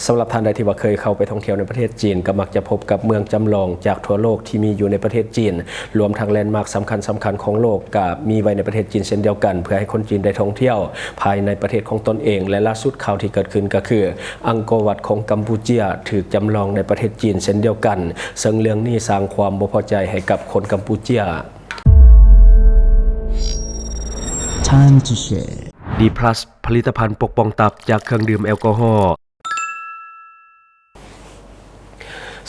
ສຳລັບທ່ານໃດທີ່ວ່າເຄີຍເຂົ້າໄປທ່ອງທ່ຽວໃນປະເທດຈີນ ກໍມັກຈະພົບກັບເມືອງຈຳລອງຈາກທົ່ວໂລກທີ່ມີຢູ່ໃນປະເທດຈີນ, ລວມທັງແລນມາກສຳຄັນໆຂອງໂລກ ກໍມີໄວ້ໃນປະເທດຈີນເຊັ່ນດຽວກັນ ເພື່ອໃຫ້ຄົນຈີນໄດ້ທ່ອງທ່ຽວພາຍໃນປະເທດຂອງຕົນເອງ. ແລະ ລ່າສຸດຂ່າວທີ່ເກີດຂຶ້ນກໍຄື ອັງກໍວັດຂອງກຳປູເຈຍຖືກຈຳລອງໃນປະເທດຈີນເຊັ່ນດຽວກັນ, ເຊິ່ງເລື່ອງນີ້ສ້າງຄວາມບໍ່ພໍໃຈໃຫ້ກັບຄົນກຳປູເຈຍ. Time to share. ດີພລັສ ຜະລິດຕະພັນປົກປ້ອງຕັບຈາກເຄື່ອງດື່ມແອລກໍຮໍ.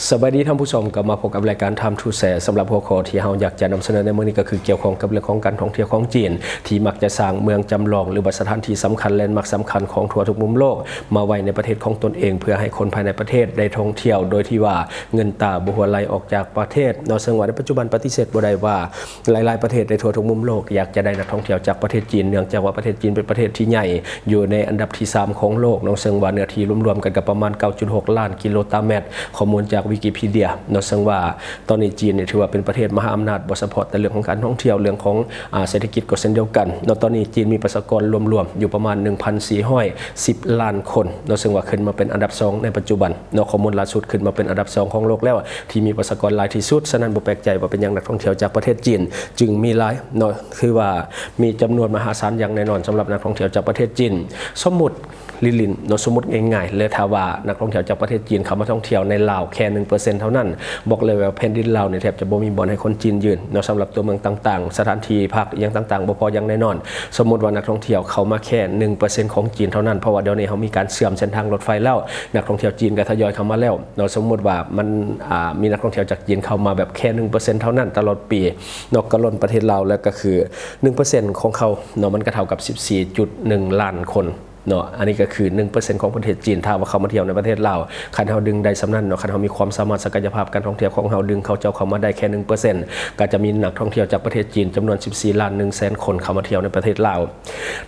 ສະບາຍດີທ່ານຜູ້ຊົມ, ກັບມາພົບກັບລາຍການ Time to Share. ສຳລັບຫົວຂໍ້ທີ່ເຮົາຢາກຈະນຳສະເໜີໃນມື້ນີ້ ກໍຄືກ່ຽວຂ້ອງກັບເລື່ອງຂອງການທ່ອງທ່ຽວຂອງຈີນ ທີ່ມັກຈະສ້າງເມືອງຈຳລອງ ຫຼືວ່າສະຖານທີ່ສຳຄັນ ແລນມາກສຳຄັນຂອງທົ່ວທຸກມຸມໂລກ ມາໄວ້ໃນປະເທດຂອງຕົນເອງ ເພື່ອໃຫ້ຄົນພາຍໃນປະເທດໄດ້ທ່ອງທ່ຽວໂດຍທີ່ວ່າເງິນຕາບໍ່ຮົ່ວໄຫຼອອກຈາກປະເທດເນາະ. ເຊິ່ງວ່າໃນປັດຈຸບັນປະຕິເສດບໍ່ໄດ້ວ່າ ຫຼາຍໆປະເທດໃນທົ່ວທຸກມຸມໂລກຢາກຈະໄດ້ນັກທ່ອງທ່ຽວຈາກປະເທດຈີນ ເນື່ອງຈາກວ່າປະເທດຈີນເປັນປະເທດທີ່ໃຫຍ່ ຢູ່ໃນອັນດັບທີສາມຂອງໂລກເນາະ, ເຊິ່ງວ່າເນື້ອທີ່ລວມໆກັນກໍປະມານເກົ້າຈຸດຫົກລ້ານກິໂລຕາແມັດ, ຂໍ້ມູນຈາກວິກິພີເດຍເນາະ. ເຊິ່ງວ່າຕອນນີ້ຈີນນີ້ຖືວ່າເປັນປະເທດມະຫາອຳນາດ ບໍ່ສະເພາະແຕ່ເລື່ອງຂອງການທ່ອງທ່ຽວ, ເລື່ອງຂອງ ອາ ເສດຖະກິດກໍເຊັ່ນດຽວກັນເນາະ. ຕອນນີ້ຈີນມີປະຊາກອນລວມໆຢູ່ປະມານໜຶ່ງພັນສີ່ຮ້ອຍສິບລ້ານຄົນເນາະ, ເຊິ່ງວ່າຂຶ້ນມາເປັນອັນດັບສອງໃນປັດຈຸບັນເນາະ. ຂໍ້ມູນລ່າສຸດຂຶ້ນມາເປັນອັນດັບສອງຂອງໂລກແລ້ວ ທີ່ມີປະຊາກອນຫຼາຍທີ່ສຸດ. ສະນັ້ນບໍ່ແປກໃຈວ່າເປັນຫຍັງນັກທ່ອງທ່ຽວຈາກປະເທດຈີນຈຶ່ງມີຫຼາຍເນາະ, ຄືວ່າມີຈຳນວນມະຫາສານຢ່າງແນ່ນອນສຳລັບນັກທ່ອງທ່ຽວຈາກປະເທດຈີນ. ສົມມຸດຫຼິ້ນໆເນາະ, ສົມມຸດງ່າຍໆເລີຍ, ຖ້າວ່ານັກທ່ອງທ່ຽວຈາກປະເທດຈີນເຂົ້າມາທ່ອງທ່ຽວໃນລາວແຄ່ໜຶ່ງເປີເຊັນເທົ່ານັ້ນ, ບອກເລີຍວ່າແຜ່ນດິນລາວນີ້ແທບຈະບໍ່ມີບ່ອນໃຫ້ຄົນຈີນຢືນເນາະ, ສຳລັບຕົວເມືອງຕ່າງໆ, ສະຖານທີ່ພັກອີ່ຫຍັງຕ່າງໆ ບໍ່ພໍຢ່າງແນ່ນອນ. ສົມມຸດວ່ານັກທ່ອງທ່ຽວເຂົ້າມາແຄ່ໜຶ່ງເປີເຊັນຂອງຈີນເທົ່ານັ້ນ, ເພາະວ່າດຽວນີ້ເຮົາມີການເຊື່ອມເສັ້ນທາງລົດໄຟແລ້ວ, ນັກທ່ອງທ່ຽວຈີນກໍທະຍອຍເຂົ້າມາແລ້ວເນາະ. ສົມມຸດວ່າມັນ ອາ ມີນັກທ່ອງທ່ຽວຈາກຈີນເຂົ້າມາແບບແຄ່ໜຶ່ງເປີເຊັນເທົ່ານັ້ນຕະຫຼອດປີເນາະ, ກໍລົ້ນປະເທດລາວແລ້ວ ກໍຄືໜຶ່ງເປີເຊັນຂອງເຂົາເນາະ, ມັນກໍເທົ່າກັບສິບສີ່ຈຸດໜຶ່ງລ້ານຄົນເນາະ. ອັນນີ້ກໍຄືໜຶ່ງເປີເຊັນຂອງປະເທດຈີນ, ຖ້າວ່າເຂົ້າມາທ່ຽວໃນປະເທດລາວ, ຄັນເຮົາດຶງໄດ້ສ່ຳນັ້ນເນາະ, ຄັນເຮົາມີຄວາມສາມາດ ສັກກະຍະພາບການທ່ອງທ່ຽວຂອງເຮົາດຶງເຂົາເຈົ້າເຂົ້າມາໄດ້ແຄ່ໜຶ່ງເປີເຊັນ, ກໍຈະມີນັກທ່ອງທ່ຽວຈາກປະເທດຈີນຈຳນວນສິບສີ່ລ້ານໜຶ່ງແສນຄົນເຂົ້າມາທ່ຽວໃນປະເທດລາວ.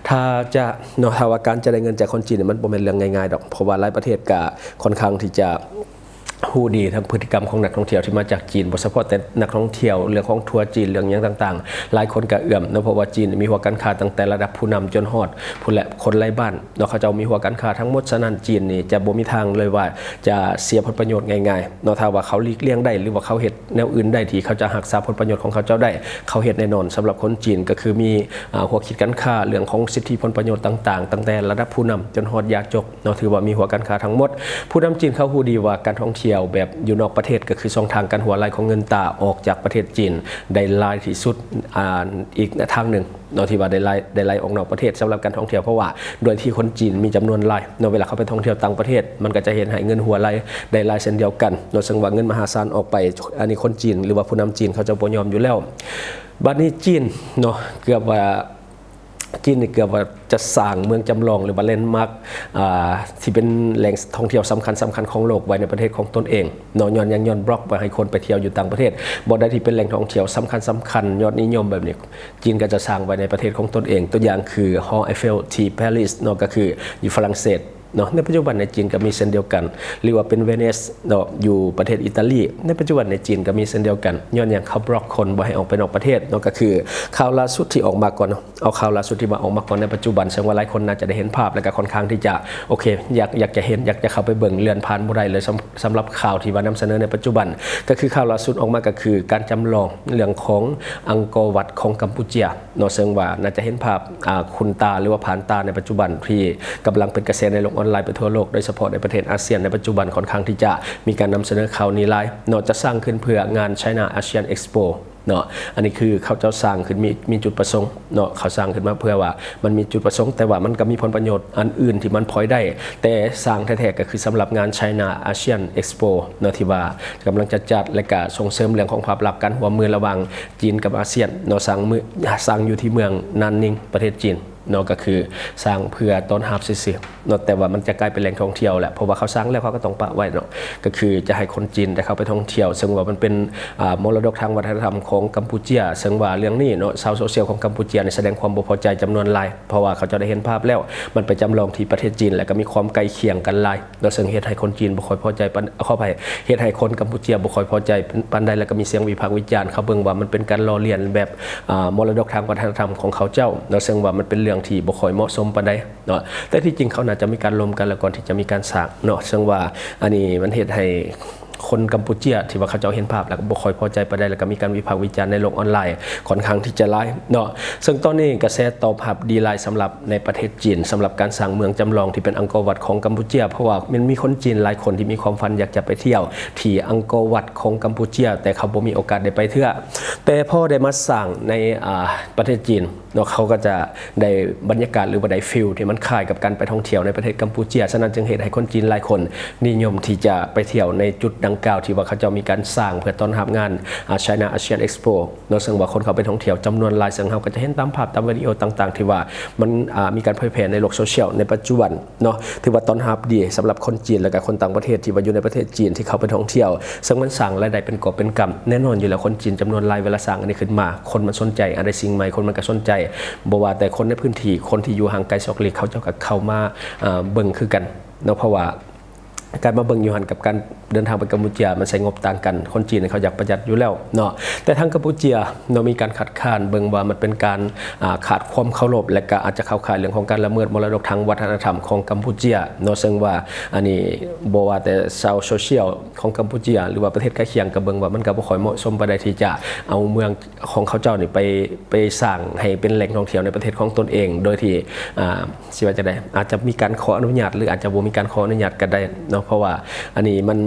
ຖ້າຈະເນາະ, ຖ້າວ່າການຈະໄດ້ເງິນຈາກຄົນຈີນນີ້ ມັນບໍ່ແມ່ນເລື່ອງງ່າຍໆດອກ, ເພາະວ່າຫຼາຍປະເທດກໍຄ່ອນຂ້າງທີ່ຈະ ຮູ້ດີທັງພຶດຕິກຳຂອງນັກທ່ອງທ່ຽວທີ່ມາຈາກຈີນ, ບໍ່ສະເພາະແຕ່ນັກທ່ອງທ່ຽວ, ເລື່ອງຂອງທົວຈີນ, ເລື່ອງຫຍັງຕ່າງໆ ຫຼາຍຄົນກະເອື້ອມເນາະ, ເພາະວ່າຈີນມີຫົວການຄ້າຕັ້ງແຕ່ລະດັບຜູ້ນຳຈົນຮອດຜູ້ແຫຼະ ຄົນໄຮ້ບ້ານເນາະ, ເຂົາເຈົ້າມີຫົວການຄ້າທັງໝົດ. ສະນັ້ນ ຈີນນີ້ຈະບໍ່ມີທາງເລີຍວ່າຈະເສຍຜົນປະໂຫຍດງ່າຍໆເນາະ, ຖ້າວ່າເຂົາຫຼີກລ່ຽງໄດ້ ຫຼືວ່າເຂົາເຮັດແນວອື່ນໄດ້ທີ່ເຂົາຈະຮັກສາຜົນປະໂຫຍດຂອງເຂົາເຈົ້າໄດ້, ເຂົາເຮັດແນ່ນອນ. ສຳລັບຄົນຈີນກໍຄືມີ ອາ ຫົວຄິດການຄ້າ, ເລື່ອງຂອງສິດທິຜົນປະໂຫຍດຕ່າງໆ ຕັ້ງແຕ່ລະດັບຜູ້ນຳຈົນຮອດຢາກຈົກ ເນາະ, ຖືວ່າມີຫົວການຄ້າທັງໝົດ. ຜູ້ນຳຈີນເຂົາຮູ້ດີວ່າການທ່ອງທ່ຽວແບບຢູ່ນອກປະເທດ ກໍຄືຊ່ອງທາງການຮົ່ວໄຫຼຂອງເງິນຕາອອກຈາກປະເທດຈີນໄດ້ຫຼາຍທີ່ສຸດ, ອາ ອີກທາງໜຶ່ງເນາະ ທີ່ວ່າໄດ້ໄຫຼ, ໄດ້ໄຫຼອອກນອກປະເທດສຳລັບການທ່ອງທ່ຽວ, ເພາະວ່າດ້ວຍທີ່ຄົນຈີນມີຈຳນວນຫຼາຍເນາະ, ເວລາເຂົາໄປທ່ອງທ່ຽວຕ່າງປະເທດ ມັນກໍຈະເຮັດໃຫ້ເງິນຮົ່ວໄຫຼໄດ້ຫຼາຍເຊັ່ນດຽວກັນເນາະ, ເຊິ່ງວ່າເງິນມະຫາສານອອກໄປ, ອັນນີ້ຄົນຈີນ ຫຼືວ່າຜູ້ນຳຈີນເຂົາເຈົ້າບໍ່ຍອມຢູ່ແລ້ວ. ບັດນີ້ຈີນເນາະ ເກືອບວ່າ ຈີນນີ້ເກືອບວ່າຈະສ້າງເມືອງຈຳລອງ ຫຼືວ່າແລນມາກ ອາ ທີ່ເປັນແຫຼ່ງທ່ອງທ່ຽວສຳຄັນໆຂອງໂລກໄວ້ໃນປະເທດຂອງຕົນເອງເນາະ, ຍ້ອນຫຍັງ? ຍ້ອນບລັອກບໍ່ໃຫ້ຄົນໄປທ່ຽວຢູ່ຕ່າງປະເທດ. ບ່ອນໃດທີ່ເປັນແຫຼ່ງທ່ອງທ່ຽວສຳຄັນໆ ຍອດນິຍົມແບບນີ້ ຈີນກໍຈະສ້າງໄວ້ໃນປະເທດຂອງຕົນເອງ. ຕົວຢ່າງຄືຫໍໄອເຟວທີ່ປາຣີສເນາະ, ກໍຄືຢູ່ຝຣັ່ງເສດ ເນາະ. ໃນປັດຈຸບັນໃນຈີນກໍມີເຊັ່ນດຽວກັນ ຫຼືວ່າເປັນເວນິສເນາະ ຢູ່ປະເທດອີຕາລີ, ໃນປັດຈຸບັນໃນຈີນກໍມີເຊັ່ນດຽວກັນ. ຍ້ອນຫຍັງ? ເຂົາບລັອກຄົນບໍ່ໃຫ້ອອກໄປນອກປະເທດເນາະ, ກໍຄືຂ່າວລ່າສຸດທີ່ອອກມາກ່ອນເນາະ, ເອົາຂ່າວລ່າສຸດທີ່ວ່າອອກມາກ່ອນໃນປັດຈຸບັນ, ເຊິ່ງວ່າຫຼາຍຄົນໜ້າຈະໄດ້ເຫັນພາບ ແລະກະຄ່ອນຂ້າງທີ່ຈະ ໂອເຄ ຢາກ ຢາກຈະເຫັນ ຢາກຈະເຂົ້າໄປເບິ່ງ, ເລື່ອນຜ່ານບໍ່ໄດ້ເລີຍ ສຳ ສຳລັບຂ່າວທີ່ວ່ານຳສະເໜີໃນປັດຈຸບັນ. ກໍຄືຂ່າວລ່າສຸດອອກມາກໍຄືການຈຳລອງເລື່ອງຂອງອັງກໍວັດຂອງກຳປູເຈຍ ເນາະ, ເຊິ່ງວ່າໜ້າຈະເຫັນພາບ ອາ ຂຸນຕາ ຫຼືວ່າຜ່ານຕາໃນປັດຈຸບັນ ທີ່ກຳລັງເປັນກະແສໃນໂລກອອນລາຍໄປທົ່ວໂລກ, ໂດຍສະເພາະໃນປະເທດອາຊຽນໃນປັດຈຸບັນ ຂ້ອນຂ້າງທີ່ຈະມີການນຳສະເໜີຂ່າວນີ້ຫຼາຍເນາະ. ຈະສ້າງຂຶ້ນເພື່ອງານ China ASEAN Expo ເນາະ, ອັນນີ້ຄືເຂົາເຈົ້າສ້າງຂຶ້ນ ມີ ມີຈຸດປະສົງເນາະ, ເຂົາສ້າງຂຶ້ນມາເພື່ອວ່າມັນມີຈຸດປະສົງ, ແຕ່ວ່າມັນກໍມີຜົນປະໂຫຍດອັນອື່ນທີ່ມັນພອຍໄດ້, ແຕ່ສ້າງແທ້ໆກໍຄືສຳລັບງານ China ASEAN Expo ເນາະ ທີ່ວ່າກຳລັງຈະຈັດ ແລະກະສົ່ງເສີມເລື່ອງຂອງພາບລັກການຮ່ວມມືລະຫວ່າງ ຈີນກັບອາຊຽນເນາະ, ສ້າງມື້ ສ້າງຢູ່ທີ່ເມືອງນານນິງ ປະເທດຈີນເນາະ, ກໍຄືສ້າງເພື່ອຕ້ອນຮັບຊື່ໆເນາະ, ແຕ່ວ່າມັນຈະກາຍເປັນແຫຼ່ງທ່ອງທ່ຽວແຫຼະ, ເພາະວ່າເຂົາສ້າງແລ້ວເຂົາກໍຕ້ອງປະໄວ້ເນາະ, ກໍຄືຈະໃຫ້ຄົນຈີນໄດ້ເຂົ້າໄປທ່ອງທ່ຽວ, ເຊິ່ງວ່າມັນເປັນ ອາ ມໍລະດົກທາງວັດທະນະທຳຂອງກຳປູເຈຍ, ເຊິ່ງວ່າເລື່ອງນີ້ເນາະ ຊາວໂຊຊຽວຂອງກຳປູເຈຍນີ້ສະແດງຄວາມບໍ່ພໍໃຈຈຳນວນຫຼາຍ, ເພາະວ່າເຂົາເຈົ້າໄດ້ເຫັນພາບແລ້ວ ມັນໄປຈຳລອງທີ່ປະເທດຈີນ ແລະກໍມີຄວາມໃກ້ຄຽງກັນຫຼາຍ. ເນາະ, ເຊິ່ງເຮັດໃຫ້ຄົນຈີນບໍ່ຄ່ອຍພໍໃຈປານ ຂໍອະໄພ ເຮັດໃຫ້ຄົນກຳປູເຈຍບໍ່ຄ່ອຍພໍໃຈປານໃດ ແລະກໍມີສຽງວິພາກວິຈານ. ເຂົາເບິ່ງວ່າມັນເປັນການລໍ້ລຽນແບບ ອາ ມໍລະດົກທາງວັດທະນະທຳຂອງເຂົາເຈົ້າເນາະ, ເຊິ່ງວ່າມັນເປັນ ເລື່ອງທີ່ບໍ່ຄ່ອຍເໝາະສົມປານໃດເນາະ. ແຕ່ທີ່ຈິງເຂົາໜ້າຈະມີການລົມກັນ ແລ້ວກ່ອນທີ່ຈະມີການສ້າງເນາະ, ເຊິ່ງວ່າອັນນີ້ມັນເຮັດໃຫ້ຄົນກຳປູເຈຍທີ່ວ່າເຂົາເຈົ້າເຫັນພາບ ແລ້ວກໍບໍ່ຄ່ອຍພໍໃຈປານໃດ ແລ້ວກໍມີການວິພາກວິຈານໃນໂລກອອນລາຍຂ້ອນຂ້າງທີ່ຈະຫຼາຍເນາະ. ເຊິ່ງຕອນນີ້ກະແສຕອບຮັບດີຫຼາຍສຳລັບໃນປະເທດຈີນ ສຳລັບການສ້າງເມືອງຈຳລອງທີ່ເປັນອັງກໍວັດຂອງກຳປູເຈຍ, ເພາະວ່າມັນມີຄົນຈີນຫຼາຍຄົນທີ່ມີຄວາມຝັນຢາກຈະໄປທ່ຽວທີ່ອັງກໍວັດຂອງກຳປູເຈຍ, ແຕ່ເຂົາບໍ່ມີໂອກາດໄດ້ໄປເທື່ອ. ແຕ່ພໍໄດ້ມາສ້າງໃນ ອາ ປະເທດຈີນ ເນາະ, ເຂົາກໍຈະໄດ້ບັນຍາກາດ ຫຼືວ່າໄດ້ຟີລທີ່ມັນຄ້າຍກັບການໄປທ່ອງທ່ຽວໃນປະເທດກຳປູເຈຍ. ສະນັ້ນຈຶ່ງເຮັດໃຫ້ຄົນຈີນຫຼາຍຄົນນິຍົມທີ່ຈະໄປທ່ຽວໃນຈຸດດັ່ງກ່າວ ທີ່ວ່າເຂົາເຈົ້າມີການສ້າງເພື່ອຕ້ອນຮັບງານ ອາ China ASEAN Expo ເນາະ, ເຊິ່ງວ່າຄົນເຂົ້າໄປທ່ອງທ່ຽວຈຳນວນຫຼາຍ, ເຊິ່ງເຮົາກໍຈະເຫັນຕາມພາບ, ຕາມວິດີໂອຕ່າງໆ ທີ່ວ່າມັນ ອາ ມີການເຜີຍແຜ່ໃນໂລກໂຊຊຽວໃນປັດຈຸບັນ ເນາະ, ຖືວ່າຕ້ອນຮັບດີສຳລັບຄົນຈີນ ແລະກະຄົນຕ່າງປະເທດທີ່ວ່າຢູ່ໃນປະເທດຈີນທີ່ເຂົ້າໄປທ່ອງທ່ຽວ, ເຊິ່ງມັນສ້າງລາຍໄດ້ເປັນກອບເປັນກຳ. ແນ່ນອນຢູ່ແລ້ວ, ຄົນຈີນຈຳນວນຫຼາຍເວລາສ້າງອັນນີ້ຂຶ້ນມາ, ຄົນມັນສົນໃຈ, ອັນໃດສິ່ງໃໝ່ຄົນມັນກໍສົນໃຈ, ບໍ່ວ່າແຕ່ຄົນໃນພື້ນທີ່, ຄົນທີ່ຢູ່ຫ່າງໄກຊອກຫຼີກ, ເຂົາເຈົ້າກໍເຂົ້າມາ ເອີ ເບິ່ງຄືກັນເນາະ, ເພາະວ່າ ການມາເບິ່ງຢູ່ຫັ້ນກັບການເດີນທາງໄປກຳປູເຈຍ ມັນໃຊ້ງົບຕ່າງກັນ. ຄົນຈີນເຂົາຢາກປະຢັດຢູ່ແລ້ວເນາະ, ແຕ່ທາງກຳປູເຈຍເນາະ ມີການຄັດຄ້ານເບິ່ງວ່າມັນເປັນການ ອາ ຂາດຄວາມເຄົາລົບ ແລະກະອາດຈະເຂົ້າຂ່າຍເລື່ອງຂອງການລະເມີດມໍລະດົກທາງວັດທະນະທຳຂອງກຳປູເຈຍເນາະ, ເຊິ່ງວ່າອັນນີ້ບໍ່ວ່າແຕ່ຊາວໂຊຊຽວຂອງກຳປູເຈຍ ຫຼືວ່າປະເທດໃກ້ຄຽງ ກະເບິ່ງວ່າມັນກະບໍ່ຄ່ອຍເໝາະສົມປານໃດທີ່ຈະເອົາເມືອງ ຂອງເຂົາເຈົ້ານີ້ໄປ ໄປສ້າງໃຫ້ເປັນແຫຼ່ງທ່ອງທ່ຽວໃນປະເທດຂອງຕົນເອງ ໂດຍທີ່ ອາ ຊິວ່າຈັ່ງໃດ ອາດຈະມີການຂໍອະນຸຍາດ ຫຼືອາດຈະບໍ່ມີການຂໍອະນຸຍາດກໍໄດ້ເນາະ, ເພາະວ່າອັນນີ້ມັນ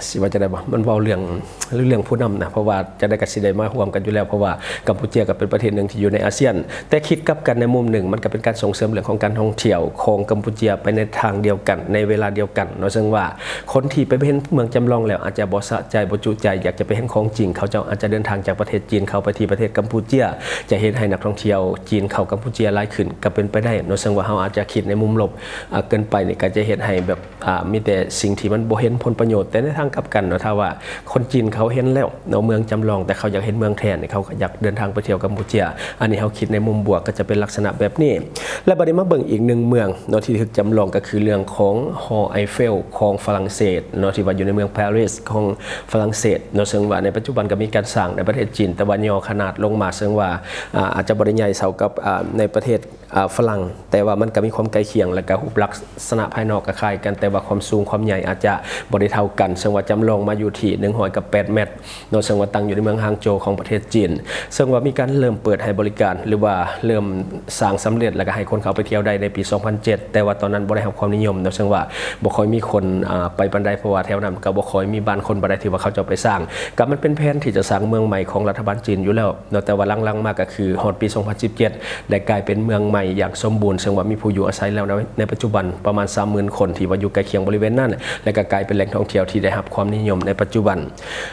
ຊິວ່າຈັ່ງໃດບໍ ມັນເວົ້າເລື່ອງ ເລື່ອງຜູ້ນຳນະ, ເພາະວ່າຈັ່ງໃດກໍຊິໄດ້ມາຮ່ວມກັນຢູ່ແລ້ວ, ເພາະວ່າກຳປູເຈຍກໍເປັນປະເທດໜຶ່ງທີ່ຢູ່ໃນອາຊຽນ. ແຕ່ຄິດກັບກັນໃນມຸມໜຶ່ງ ມັນກໍເປັນການສົ່ງເສີມເລື່ອງຂອງການທ່ອງທ່ຽວຂອງກຳປູເຈຍໄປໃນທາງດຽວກັນ ໃນເວລາດຽວກັນເນາະ, ເຊິ່ງວ່າ ຄົນທີ່ໄປເຫັນເມືອງຈຳລອງແລ້ວອາດຈະບໍ່ສະໃຈ, ບໍ່ຈຸໃຈ, ຢາກຈະໄປເຫັນຂອງຈິງ, ເຂົາເຈົ້າອາດຈະເດີນທາງຈາກປະເທດຈີນເຂົ້າໄປທີ່ປະເທດກຳປູເຈຍ, ຈະເຮັດໃຫ້ນັກທ່ອງທ່ຽວຈີນເຂົ້າກຳປູເຈຍຫຼາຍຂຶ້ນ ກໍເປັນໄປໄດ້ເນາະ. ເຊິ່ງວ່າເຮົາອາດຈະຄິດໃນມຸມລົບ ອາ ເກີນໄປນີ້ ກໍຈະເຮັດໃຫ້ແບບ ອາ ມີແຕ່ສິ່ງທີ່ມັນບໍ່ເຫັນຜົນປະໂຫຍດ. ແຕ່ໃນທາງກັບກັນເນາະ, ຖ້າວ່າຄົນຈີນເຂົາເຫັນແລ້ວເນາະ ເມືອງຈຳລອງ, ແຕ່ເຂົາຢາກເຫັນເມືອງແທ້ນີ້, ເຂົາກໍຢາກເດີນທາງໄປທ່ຽວກຳປູເຈຍ. ອັນນີ້ເຮົາຄິດໃນມຸມບວກ ກໍຈະເປັນລັກສະນະແບບນີ້. ແລະ ບັດນີ້ມາເບິ່ງອີກໜຶ່ງເມືອງເນາະ ທີ່ຖືກຈຳລອງ ກໍຄືເລື່ອງຂອງຫໍໄອເຟວຂອງຝຣັ່ງເສດເນາະ ທີ່ວ່າຢູ່ໃນເມືອງປາຣີສຂອງຝຣັ່ງເສດເນາະ, ເຊິ່ງວ່າໃນປັດຈຸບັນກໍມີການສ້າງໃນປະເທດຈີນ ແຕ່ວ່າຫຍໍ້ຂະໜາດລົງມາ, ເຊິ່ງວ່າ ອາ ອາດຈະບໍ່ໄດ້ໃຫຍ່ເທົ່າກັບ ອາ ໃນປະເທດ ອາ ຝຣັ່ງ, ແຕ່ວ່າມັນກໍມີຄວາມໃກ້ຄຽງ ແລະ ກໍຮູບລັກສະນະພາຍນອກກໍຄ້າຍກັນ, ແຕ່ວ່າຄວາມສູງຄວາມໃຫຍ່ອາດຈະບໍ່ໄດ້ເທົ່າກັນ, ເຊິ່ງວ່າຈຳລອງມາຢູ່ທີ່ໜຶ່ງຮ້ອຍກັບແປດແມັດ ເນາະ, ເຊິ່ງວ່າຕັ້ງຢູ່ໃນເມືອງຮາງໂຈຂອງປະເທດຈີນ, ເຊິ່ງວ່າມີການເລີ່ມເປີດໃຫ້ບໍລິການ ຫຼືວ່າເລີ່ມສ້າງສຳເລັດ ແລ້ວກໍໃຫ້ຄົນເຂົ້າໄປທ່ຽວໄດ້ໃນປີສອງພັນເຈັດ, ແຕ່ວ່າຕອນນັ້ນບໍ່ໄດ້ຮັບຄວາມນິຍົມເນາະ, ເຊິ່ງວ່າບໍ່ຄ່ອຍມີຄົນ ອາ ໄປປານໃດ, ເພາະວ່າແຖວນັ້ນກໍບໍ່ຄ່ອຍມີບ້ານຄົນປານໃດທີ່ວ່າເຂົາເຈົ້າໄປສ້າງ. ກໍມັນເປັນແຜນທີ່ຈະສ້າງເມືອງໃໝ່ຂອງລັດຖະບານຈີນຢູ່ແລ້ວເນາະ, ແຕ່ວ່າຫຼັງໆມາກໍຄືຮອດປີສອງພັນສິບເຈັດ ໄດ້ກາຍເປັນເມືອງໃໝ່ຢ່າງສົມບູນ, ເຊິ່ງວ່າມີຜູ້ຢູ່ອາໄສແລ້ວໃນ ໃນປັດຈຸບັນປະມານສາມໝື່ນຄົນ ທີ່ວ່າຢູ່ໃກ້ຄຽງບໍລິເວນນັ້ນ, ແລະ ກໍກາຍເປັນແຫຼ່ງທ່ອງທ່ຽວທີ່ໄດ້ຮັບຄວາມນິຍົມໃນປັດຈຸບັນ.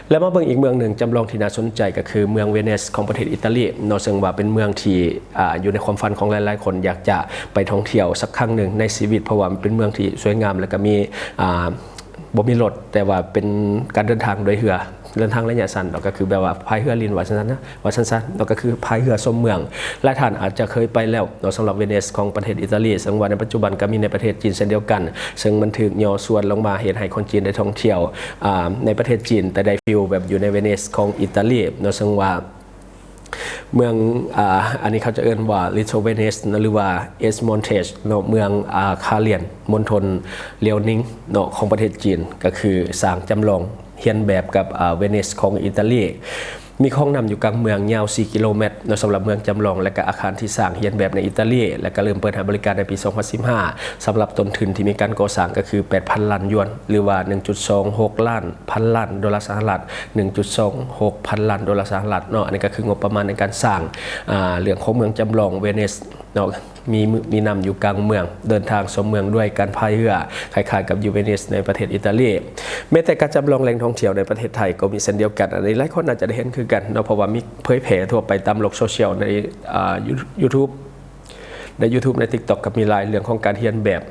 ແລະ ມາເບິ່ງອີກເມືອງໜຶ່ງຈຳລອງທີ່ໜ້າສົນໃຈ ກໍຄືເມືອງເວນິສຂອງປະເທດອີຕາລີເນາະ, ເຊິ່ງວ່າເປັນເມືອງທີ່ ອາ ຢູ່ໃນຄວາມຝັນຂອງຫຼາຍໆຄົນ ຢາກຈະໄປທ່ອງທ່ຽວສັກຄັ້ງໜຶ່ງໃນຊີວິດ, ເພາະວ່າມັນເປັນເມືອງທີ່ສວຍງາມ ແລະ ກໍມີ ອາ ບໍ່ມີລົດ, ແຕ່ວ່າເປັນການເດີນທາງໂດຍເຮືອ, ເດີນທາງໄລຍະສັ້ນເນາະ, ກໍຄືແບບວ່າພາຍເຮືອຫຼິ້ນ ວ່າຊັ້ນຊະ, ວ່າຊັ້ນຊະເນາະ, ກໍຄືພາຍເຮືອຊົມເມືອງ. ຫຼາຍທ່ານອາດຈະເຄີຍໄປແລ້ວເນາະ, ສຳລັບເວນິສຂອງປະເທດອີຕາລີ, ເຊິ່ງວ່າໃນປັດຈຸບັນກໍມີໃນປະເທດຈີນເຊັ່ນດຽວກັນ, ເຊິ່ງມັນຖືກຫຍໍ້ຊວນລົງມາ ເຮັດໃຫ້ຄົນຈີນໄດ້ທ່ອງທ່ຽວ ອາ ໃນປະເທດຈີນ, ແຕ່ໄດ້ຟີລແບບຢູ່ໃນເວນິສຂອງອີຕາລີເນາະ, ເຊິ່ງວ່າ ເມືອງ ອາ ອັນນີ້ເຂົາຈະເອີ້ນວ່າ Little Venice ເນາະ ຫຼືວ່າ East Montes ເນາະ, ເມືອງ ອາ ຄາລຽນ ມົນທົນ ລຽວນິງ ເນາະ ຂອງປະເທດຈີນ, ກໍຄືສ້າງຈຳລອງຮຽນແບບກັບ ອາ ເວນິສຂອງອີຕາລີ. ມີຄອງນ້ຳຢູ່ກາງເມືອງ ຍາວສີ່ກິໂລແມັດເນາະ, ສຳລັບເມືອງຈຳລອງ ແລະ ກະອາຄານທີ່ສ້າງຮຽນແບບໃນອີຕາລີ ແລະ ກະເລີ່ມເປີດໃຫ້ບໍລິການໃນປີສອງພັນສິບຫ້າ. ສຳລັບຕົ້ນທຶນທີ່ມີການກໍ່ສ້າງກໍຄືແປດພັນລ້ານຢວນ ຫຼືວ່າໜຶ່ງຈຸດສອງຫົກລ້ານ ພັນລ້ານໂດລາສະຫະລັດ, ໜຶ່ງຈຸດສອງຫົກພັນລ້ານໂດລາສະຫະລັດເນາະ. ອັນນີ້ກໍຄືງົບປະມານໃນການສ້າງ ອາ ເລື່ອງຂອງເມືອງຈຳລອງເວນິສເນາະ, ມີ ມີນ້ຳຢູ່ກາງເມືອງ, ເດີນທາງຊົມເມືອງດ້ວຍການພາຍເຮືອ, ຄ້າຍໆກັບຢູ່ເວນິສໃນປະເທດອີຕາລີ. ແມ້ແຕ່ການຈຳລອງແຫຼ່ງທ່ອງທ່ຽວໃນປະເທດໄທກໍມີເຊັ່ນດຽວກັນ, ອັນນີ້ຫຼາຍຄົນອາດຈະໄດ້ເຫັນຄືກັນເນາະ, ເພາະວ່າມີເຜີຍແຜ່ທົ່ວໄປຕາມໂລກໂຊຊຽວໃນ ອາ ຢູ YouTube ໃນ YouTube ໃນ TikTok ກໍມີຫຼາຍເລື່ອງຂອງການຮຽນແບບ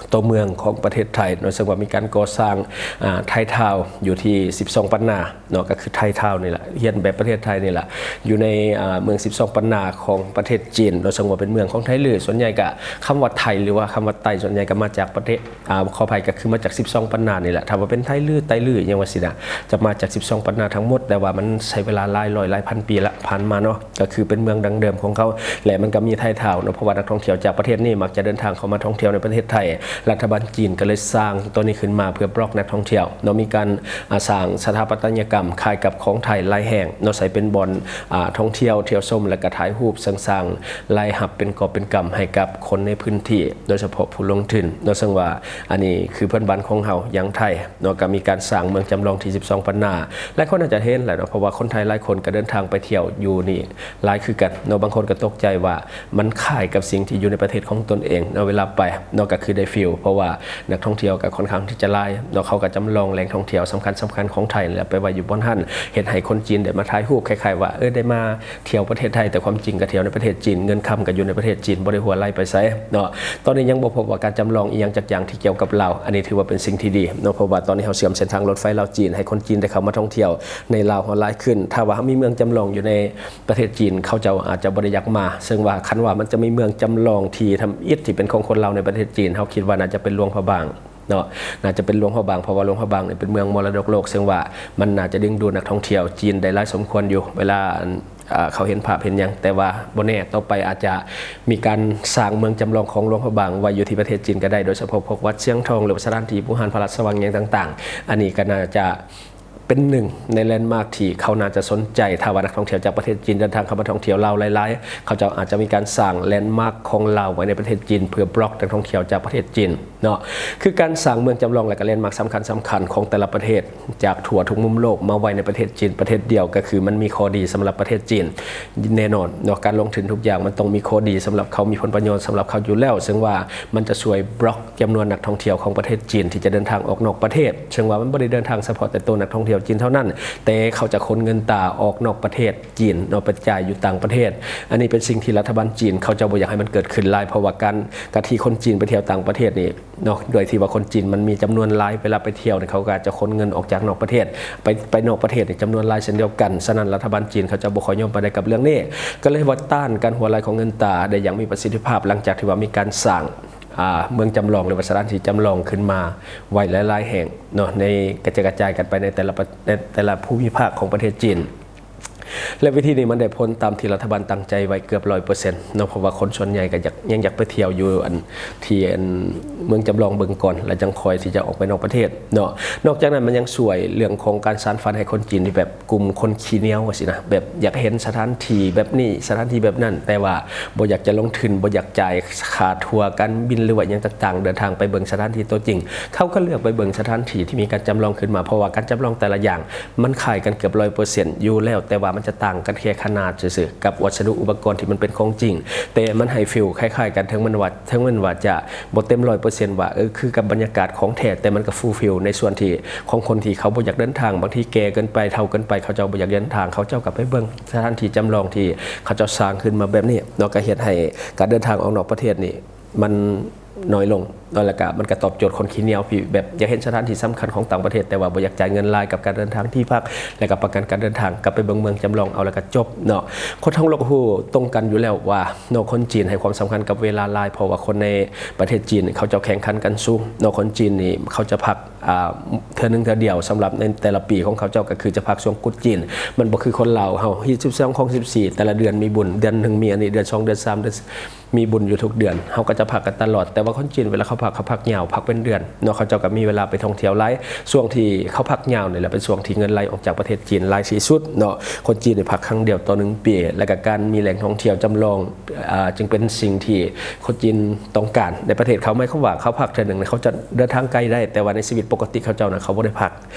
ຕົວເມືອງຂອງປະເທດໄທເນາະ ເຊິ່ງວ່າມີການກໍ່ສ້າງ ອາ ໄທທາວຢູ່ທີ່ສິບສອງປັນນາເນາະ ກໍຄືໄທທາວນີ້ລະ ຮຽນແບບປະເທດໄທນີ້ລະ ຢູ່ໃນ ອາ ເມືອງສິບສອງປັນນາຂອງປະເທດຈີນເນາະ ເຊິ່ງວ່າເປັນເມືອງຂອງໄທລື້. ສ່ວນໃຫຍ່ກະຄຳວ່າໄທ ຫຼືວ່າຄຳວ່າໄຕ້ ສ່ວນໃຫຍ່ກະມາຈາກປະເທດ ອາ ຂໍອະໄພ ກໍຄືມາຈາກສິບສອງປັນນານີ້ແຫຼະ. ຖ້າວ່າເປັນໄທລື້ ໄຕ້ລື້ ຫຍັງວ່າຊີ້ນະ ຈະມາຈາກສິບສອງປັນນາທັງໝົດ, ແຕ່ວ່າມັນໃຊ້ເວລາຫຼາຍຮ້ອຍຫຼາຍພັນປີລະຜ່ານມາເນາະ. ກໍຄືເປັນເມືອງດັ້ງເດີມຂອງເຂົາ ແລະ ມັນກໍມີໄທທາວເນາະ ເພາະວ່ານັກທ່ອງທ່ຽວຈາກປະເທດນີ້ມັກຈະເດີນທາງເຂົ້າມາທ່ອງທ່ຽວໃນປະເທດໄທ. ລັດຖະບານຈີນກໍເລີຍສ້າງຕົວນີ້ຂຶ້ນມາເພື່ອບລັອກນັກທ່ອງທ່ຽວເນາະ. ມີການ ອາ ສ້າງສະຖາປັດຕະຍະກຳຄ້າຍກັບຂອງໄທຫຼາຍແຫ່ງເນາະ ໃຊ້ເປັນບ່ອນ ອາ ທ່ອງທ່ຽວ ທ່ຽວຊົມ ແລະ ກໍຖ່າຍຮູບ ເຊິ່ງສ້າງລາຍຮັບເປັນກອບເປັນກຳໃຫ້ກັບຄົນໃນພື້ນທີ່ ໂດຍສະເພາະຜູ້ລົງທຶນເນາະ. ເຊິ່ງວ່າອັນນີ້ຄືເພື່ອນບ້ານຂອງເຮົາ ຢ່າງໄທ ເນາະ ກໍມີການສ້າງເມືອງຈຳລອງທີ່ສິບສອງປັນນາ. ຫຼາຍຄົນອາດຈະເຫັນແຫຼະເນາະ ເພາະວ່າຄົນໄທຫຼາຍຄົນກໍເດີນທາງໄປທ່ຽວຢູ່ນີ້ຫຼາຍຄືກັນເນາະ. ບາງຄົນກໍຕົກໃຈວ່າມັນຄ້າຍກັບສິ່ງທີ່ຢູ່ໃນປະເທດຂອງຕົນເອງເນາະ ເວລາໄປເນາະ ກໍຄືໄດ້ຟີລ ເພາະວ່ານັກທ່ອງທ່ຽວກໍຄ່ອນຂ້າງທີ່ຈະຫຼາຍເນາະ. ເຂົາກໍຈຳລອງແຫຼ່ງທ່ອງທ່ຽວສຳຄັນໆຂອງໄທນີ້ແຫຼະ ໄປໄວ້ຢູ່ບ່ອນຫັ້ນ ເຮັດໃຫ້ຄົນຈີນໄດ້ມາຖ່າຍຮູບ ຄ້າຍໆວ່າ ເອີ ໄດ້ມາທ່ຽວປະເທດໄທ. ແຕ່ຄວາມຈິງກໍທ່ຽວໃນປະເທດຈີນ ເງິນຄຳກໍຢູ່ໃນປະເທດຈີນ ບໍ່ໄດ້ຮົ່ວໄຫຼໄປໃສເນາະ. ຕອນນີ້ຍັງບໍ່ພົບວ່າການຈຳລອງອີ່ຫຍັງຈັກຢ່າງທີ່ກ່ຽວກັບລາວ. ອັນນີ້ຖືວ່າເປັນສິ່ງທີ່ດີເນາະ ເພາະວ່າຕອນນີ້ເຮົາເຊື່ອມເສັ້ນທາງລົດໄຟລາວ-ຈີນ ໃຫ້ຄົນຈີນໄດ້ເຂົ້າມາທ່ອງທ່ຽວໃນລາວເຮົາຫຼາຍຂຶ້ນ. ຖ້າວ່າເຮົາມີເມືອງຈຳລອງຢູ່ໃນປະເທດຈີນ ເຂົາເຈົ້າອາດຈະບໍ່ໄດ້ຢາກມາ. ເຊິ່ງວ່າຄັນວ່າມັນຈະມີເມືອງຈຳລອງທີ່ທຳອິດທີ່ເປັນຂອງຄົນລາວໃນປະເທດຈີນ ເຮົາຄິດວ່າໜ້າຈະເປັນຫຼວງພະບາງເນາະ ໜ້າຈະເປັນຫຼວງພະບາງ ເພາະວ່າຫຼວງພະບາງນີ້ເປັນເມືອງມໍລະດົກໂລກ ເຊິ່ງວ່າມັນໜ້າຈະດຶງດູດນັກທ່ອງທ່ຽວຈີນໄດ້ຫຼາຍສົມຄວນຢູ່ ເວລາ ອັນ ເອີ ເຂົາເຫັນພາບເຫັນຫຍັງ. ແຕ່ວ່າບໍ່ແນ່ ຕໍ່ໄປອາດຈະມີການສ້າງເມືອງຈຳລອງຂອງຫຼວງພະບາງໄວ້ຢູ່ທີ່ປະເທດຈີນກໍໄດ້ ໂດຍສະເພາະພວກວັດຊຽງທອງ ຫຼືວ່າສະຖານທີ່ບູຮານ ພະລາຊະວັງຫຍັງຕ່າງໆ. ອັນນີ້ກໍໜ້າຈະເປັນໜຶ່ງໃນແລນມາກທີ່ເຂົາໜ້າຈະສົນໃຈ. ຖ້າວ່ານັກທ່ອງທ່ຽວຈາກປະເທດຈີນເດີນທາງເຂົ້າມາທ່ອງທ່ຽວລາວຫຼາຍໆ ເຂົາເຈົ້າອາດຈະມີການສ້າງແລນມາກຂອງລາວໄວ້ໃນປະເທດຈີນ ເພື່ອບລັອກນັກທ່ອງທ່ຽວຈາກປະເທດຈີນ ເນາະ. ຄືການສ້າງເມືອງຈຳລອງ ແລະ ກະແລນມາກສຳຄັນໆຂອງແຕ່ລະປະເທດຈາກທົ່ວທຸກມຸມໂລກມາໄວ້ໃນປະເທດຈີນປະເທດດຽວ ກໍຄືມັນມີຂໍ້ດີສຳລັບປະເທດຈີນແນ່ນອນເນາະ. ການລົງທຶນທຸກຢ່າງມັນຕ້ອງມີຂໍ້ດີສຳລັບເຂົາ ມີຜົນປະໂຫຍດສຳລັບເຂົາຢູ່ແລ້ວ ເຊິ່ງວ່າມັນຈະຊ່ວຍບລັອກຈຳນວນນັກທ່ອງທ່ຽວຂອງປະເທດຈີນທີ່ຈະເດີນທາງອອກນອກປະເທດ ເຊິ່ງວ່າມັນບໍ່ໄດ້ເດີນທາງສະເພາະແຕ່ໂຕນັກທ່ອງທ່ຽວຈີນເທົ່ານັ້ນ ແຕ່ເຂົາຈະຂົນເງິນຕາອອກນອກປະເທດ ຈີນເນາະ ໄປຈ່າຍຢູ່ຕ່າງປະເທດ. ອັນນີ້ເປັນສິ່ງທີ່ລັດຖະບານຈີນເຂົາເຈົ້າບໍ່ຢາກໃຫ້ມັນເກີດຂຶ້ນຫຼາຍ ເພາະວ່າການ ການທີ່ຄົນຈີນໄປທ່ຽວຕ່າງປະເທດນີ້ເນາະ ດ້ວຍທີ່ວ່າຄົນຈີນມັນມີຈຳນວນຫຼາຍ ເວລາໄປທ່ຽວນີ້ເຂົາກໍອາດຈະຂົນເງິນອອກຈາກນອກປະເທດ ໄປ ໄປນອກປະເທດນີ້ຈຳນວນຫຼາຍເຊັ່ນດຽວກັນ. ສະນັ້ນລັດຖະບານຈີນເຂົາເຈົ້າບໍ່ຄ່ອຍຍອມປານໃດກັບເລື່ອງນີ້ ກໍເລີຍວ່າຕ້ານການຮົ່ວໄຫຼຂອງເງິນຕາໄດ້ຢ່າງມີປະສິດທິພາບ ຫຼັງຈາກທີ່ວ່າມີການສ້າງ ອາ ເມືອງຈຳລອງ ຫຼືວ່າສະຖານທີ່ຈຳລອງຂຶ້ນມາໄວ້ຫຼາຍໆແຫ່ງເນາະ ໃນກະຈາຍກະຈາຍກັນໄປໃນແຕ່ລະປະ ໃນແຕ່ລະພູມິພາກຂອງປະເທດຈີນ. ແລະ ວິທີນີ້ມັນໄດ້ຜົນຕາມທີ່ລັດຖະບານຕັ້ງໃຈໄວ້ເກືອບຮ້ອຍເປີເຊັນເນາະ ເພາະວ່າຄົນສ່ວນໃຫຍ່ກໍຢາກ ຍັງຢາກໄປທ່ຽວຢູ່ອັນ ທີ່ອັນເມືອງຈຳລອງເບິ່ງກ່ອນ ແລ້ວຈັ່ງຄ່ອຍທີ່ຈະອອກໄປນອກປະເທດເນາະ. ນອກຈາກນັ້ນມັນຍັງຊ່ວຍເລື່ອງຂອງການສານຝັນໃຫ້ຄົນຈີນທີ່ແບບກຸ່ມຄົນຂີ້ໜຽວວ່າຊີ້ນະ ແບບຢາກເຫັນສະຖານທີ່ແບບນີ້ ສະຖານທີ່ແບບນັ້ນ ແຕ່ວ່າບໍ່ຢາກຈະລົງທຶນ ບໍ່ຢາກຈ່າຍຄ່າທົວການບິນ ຫຼືວ່າຫຍັງຕ່າງໆ ເດີນທາງໄປເບິ່ງສະຖານທີ່ຕົວຈິງ ເຂົາກໍເລືອກໄປເບິ່ງສະຖານທີ່ທີ່ມີການຈຳລອງຂຶ້ນມາ ເພາະວ່າການຈຳລອງແຕ່ລະຢ່າງ ມັນຄ້າຍກັນເກືອບຮ້ອຍເປີເຊັນຢູ່ແລ້ວ ແຕ່ວ່າມັນຈະຕ່າງກັນແຄ່ຂະໜາດຊື່ໆ ກັບວັດສະດຸອຸປະກອນທີ່ມັນເປັນຂອງຈິງ ແຕ່ມັນໃຫ້ຟີລຄ້າຍໆກັນ ເຖິງແມ່ນວ່າ ເຖິງແມ່ນວ່າຈະບໍ່ເຕັມຮ້ອຍເປີເຊັນວ່າ ເອີ ຄືກັບບັນຍາກາດຂອງແທ້ ແຕ່ມັນກໍຟູຟິລໃນສ່ວນທີ່ຂອງຄົນທີ່ເຂົາບໍ່ຢາກເດີນທາງ ບາງທີແກ່ເກີນໄປ ເຖົ້າເກີນໄປ ເຂົາເຈົ້າບໍ່ຢາກເດີນທາງ ເຂົາເຈົ້າກໍໄປເບິ່ງສະຖານທີ່ຈຳລອງທີ່ເຂົາເຈົ້າສ້າງຂຶ້ນມາແບບນີ້ເນາະ ກໍເຮັດໃຫ້ການເດີນທາງອອກນອກປະເທດນີ້ ມັນນ້ອຍລົງເນາະ ແລ້ວກະມັນກະຕອບໂຈດຄົນຂີ້ໜຽວທີ່ແບບຢາກເຫັນສະຖານທີ່ສຳຄັນຂອງຕ່າງປະເທດ ແຕ່ວ່າບໍ່ຢາກຈ່າຍເງິນຫຼາຍກັບການເດີນທາງທີ່ພັກ ແລະກະປະກັນການເດີນທາງ ກັບໄປເບິ່ງເມືອງຈຳລອງເອົາ ແລ້ວກະຈົບເນາະ. ຄົນທັງໂລກຮູ້ຕົງກັນຢູ່ແລ້ວວ່າເນາະ ຄົນຈີນໃຫ້ຄວາມສຳຄັນກັບເວລາຫຼາຍ ເພາະວ່າຄົນໃນປະເທດຈີນເຂົາເຈົ້າແຂ່ງຂັນກັນສູງເນາະ. ຄົນຈີນນີ້ເຂົາຈະພັກ ອາ ເທື່ອໜຶ່ງເທື່ອດຽວ ສຳລັບໃນແຕ່ລະປີຂອງເຂົາເຈົ້າ ກໍຄືຈະພັກຊ່ວງກຸດຈີນ ມັນບໍ່ຄືຄົນລາວເຮົາ ຮີດສິບສອງ ຄອງສິບສີ່ ແຕ່ລະເດືອນມີບຸນ ເດືອນໜຶ່ງມີອັນນີ້ ເດືອນສອງ ເດືອນສາມ ເດືອນ ມີບຸນຢູ່ທຸກເດືອນ ເຮົາກໍຈະພັກກັນຕະຫຼອດ. ແຕ່ວ່າຄົນຈີນເວລາເຂົາພັກ ເຂົາພັກຍາວ ພັກເປັນເດືອນເນາະ ເຂົາເຈົ້າກໍມີເວລາໄປທ່ອງທ່ຽວຫຼາຍ. ຊ່ວງທີ່ເຂົາພັກຍາວນີ້ແຫຼະ ເປັນຊ່ວງທີ່ເງິນໄຫຼອອກຈາກປະເທດຈີນຫຼາຍທີ່ສຸດເນາະ. ຄົນຈີນນີ້ພັກຄັ້ງດຽວຕໍ່ໜຶ່ງປີ ແລະກະການມີແຫຼ່ງທ່ອງທ່ຽວຈຳລອງ ອາ ຈຶ່ງເປັນສິ່ງທີ່ຄົນຈີນຕ້ອງການໃນປະເທດເຂົາ. ໝາຍຄວາມວ່າເຂົາພັກເທື່ອໜຶ່ງ ເຂົາຈະເດີນທາງໄກໄດ້ ແຕ່ວ່າໃນຊີວິດປົກກະຕິເຂົາເຈົ້ານະ ເຂົາບໍ່ໄດ້ພັກ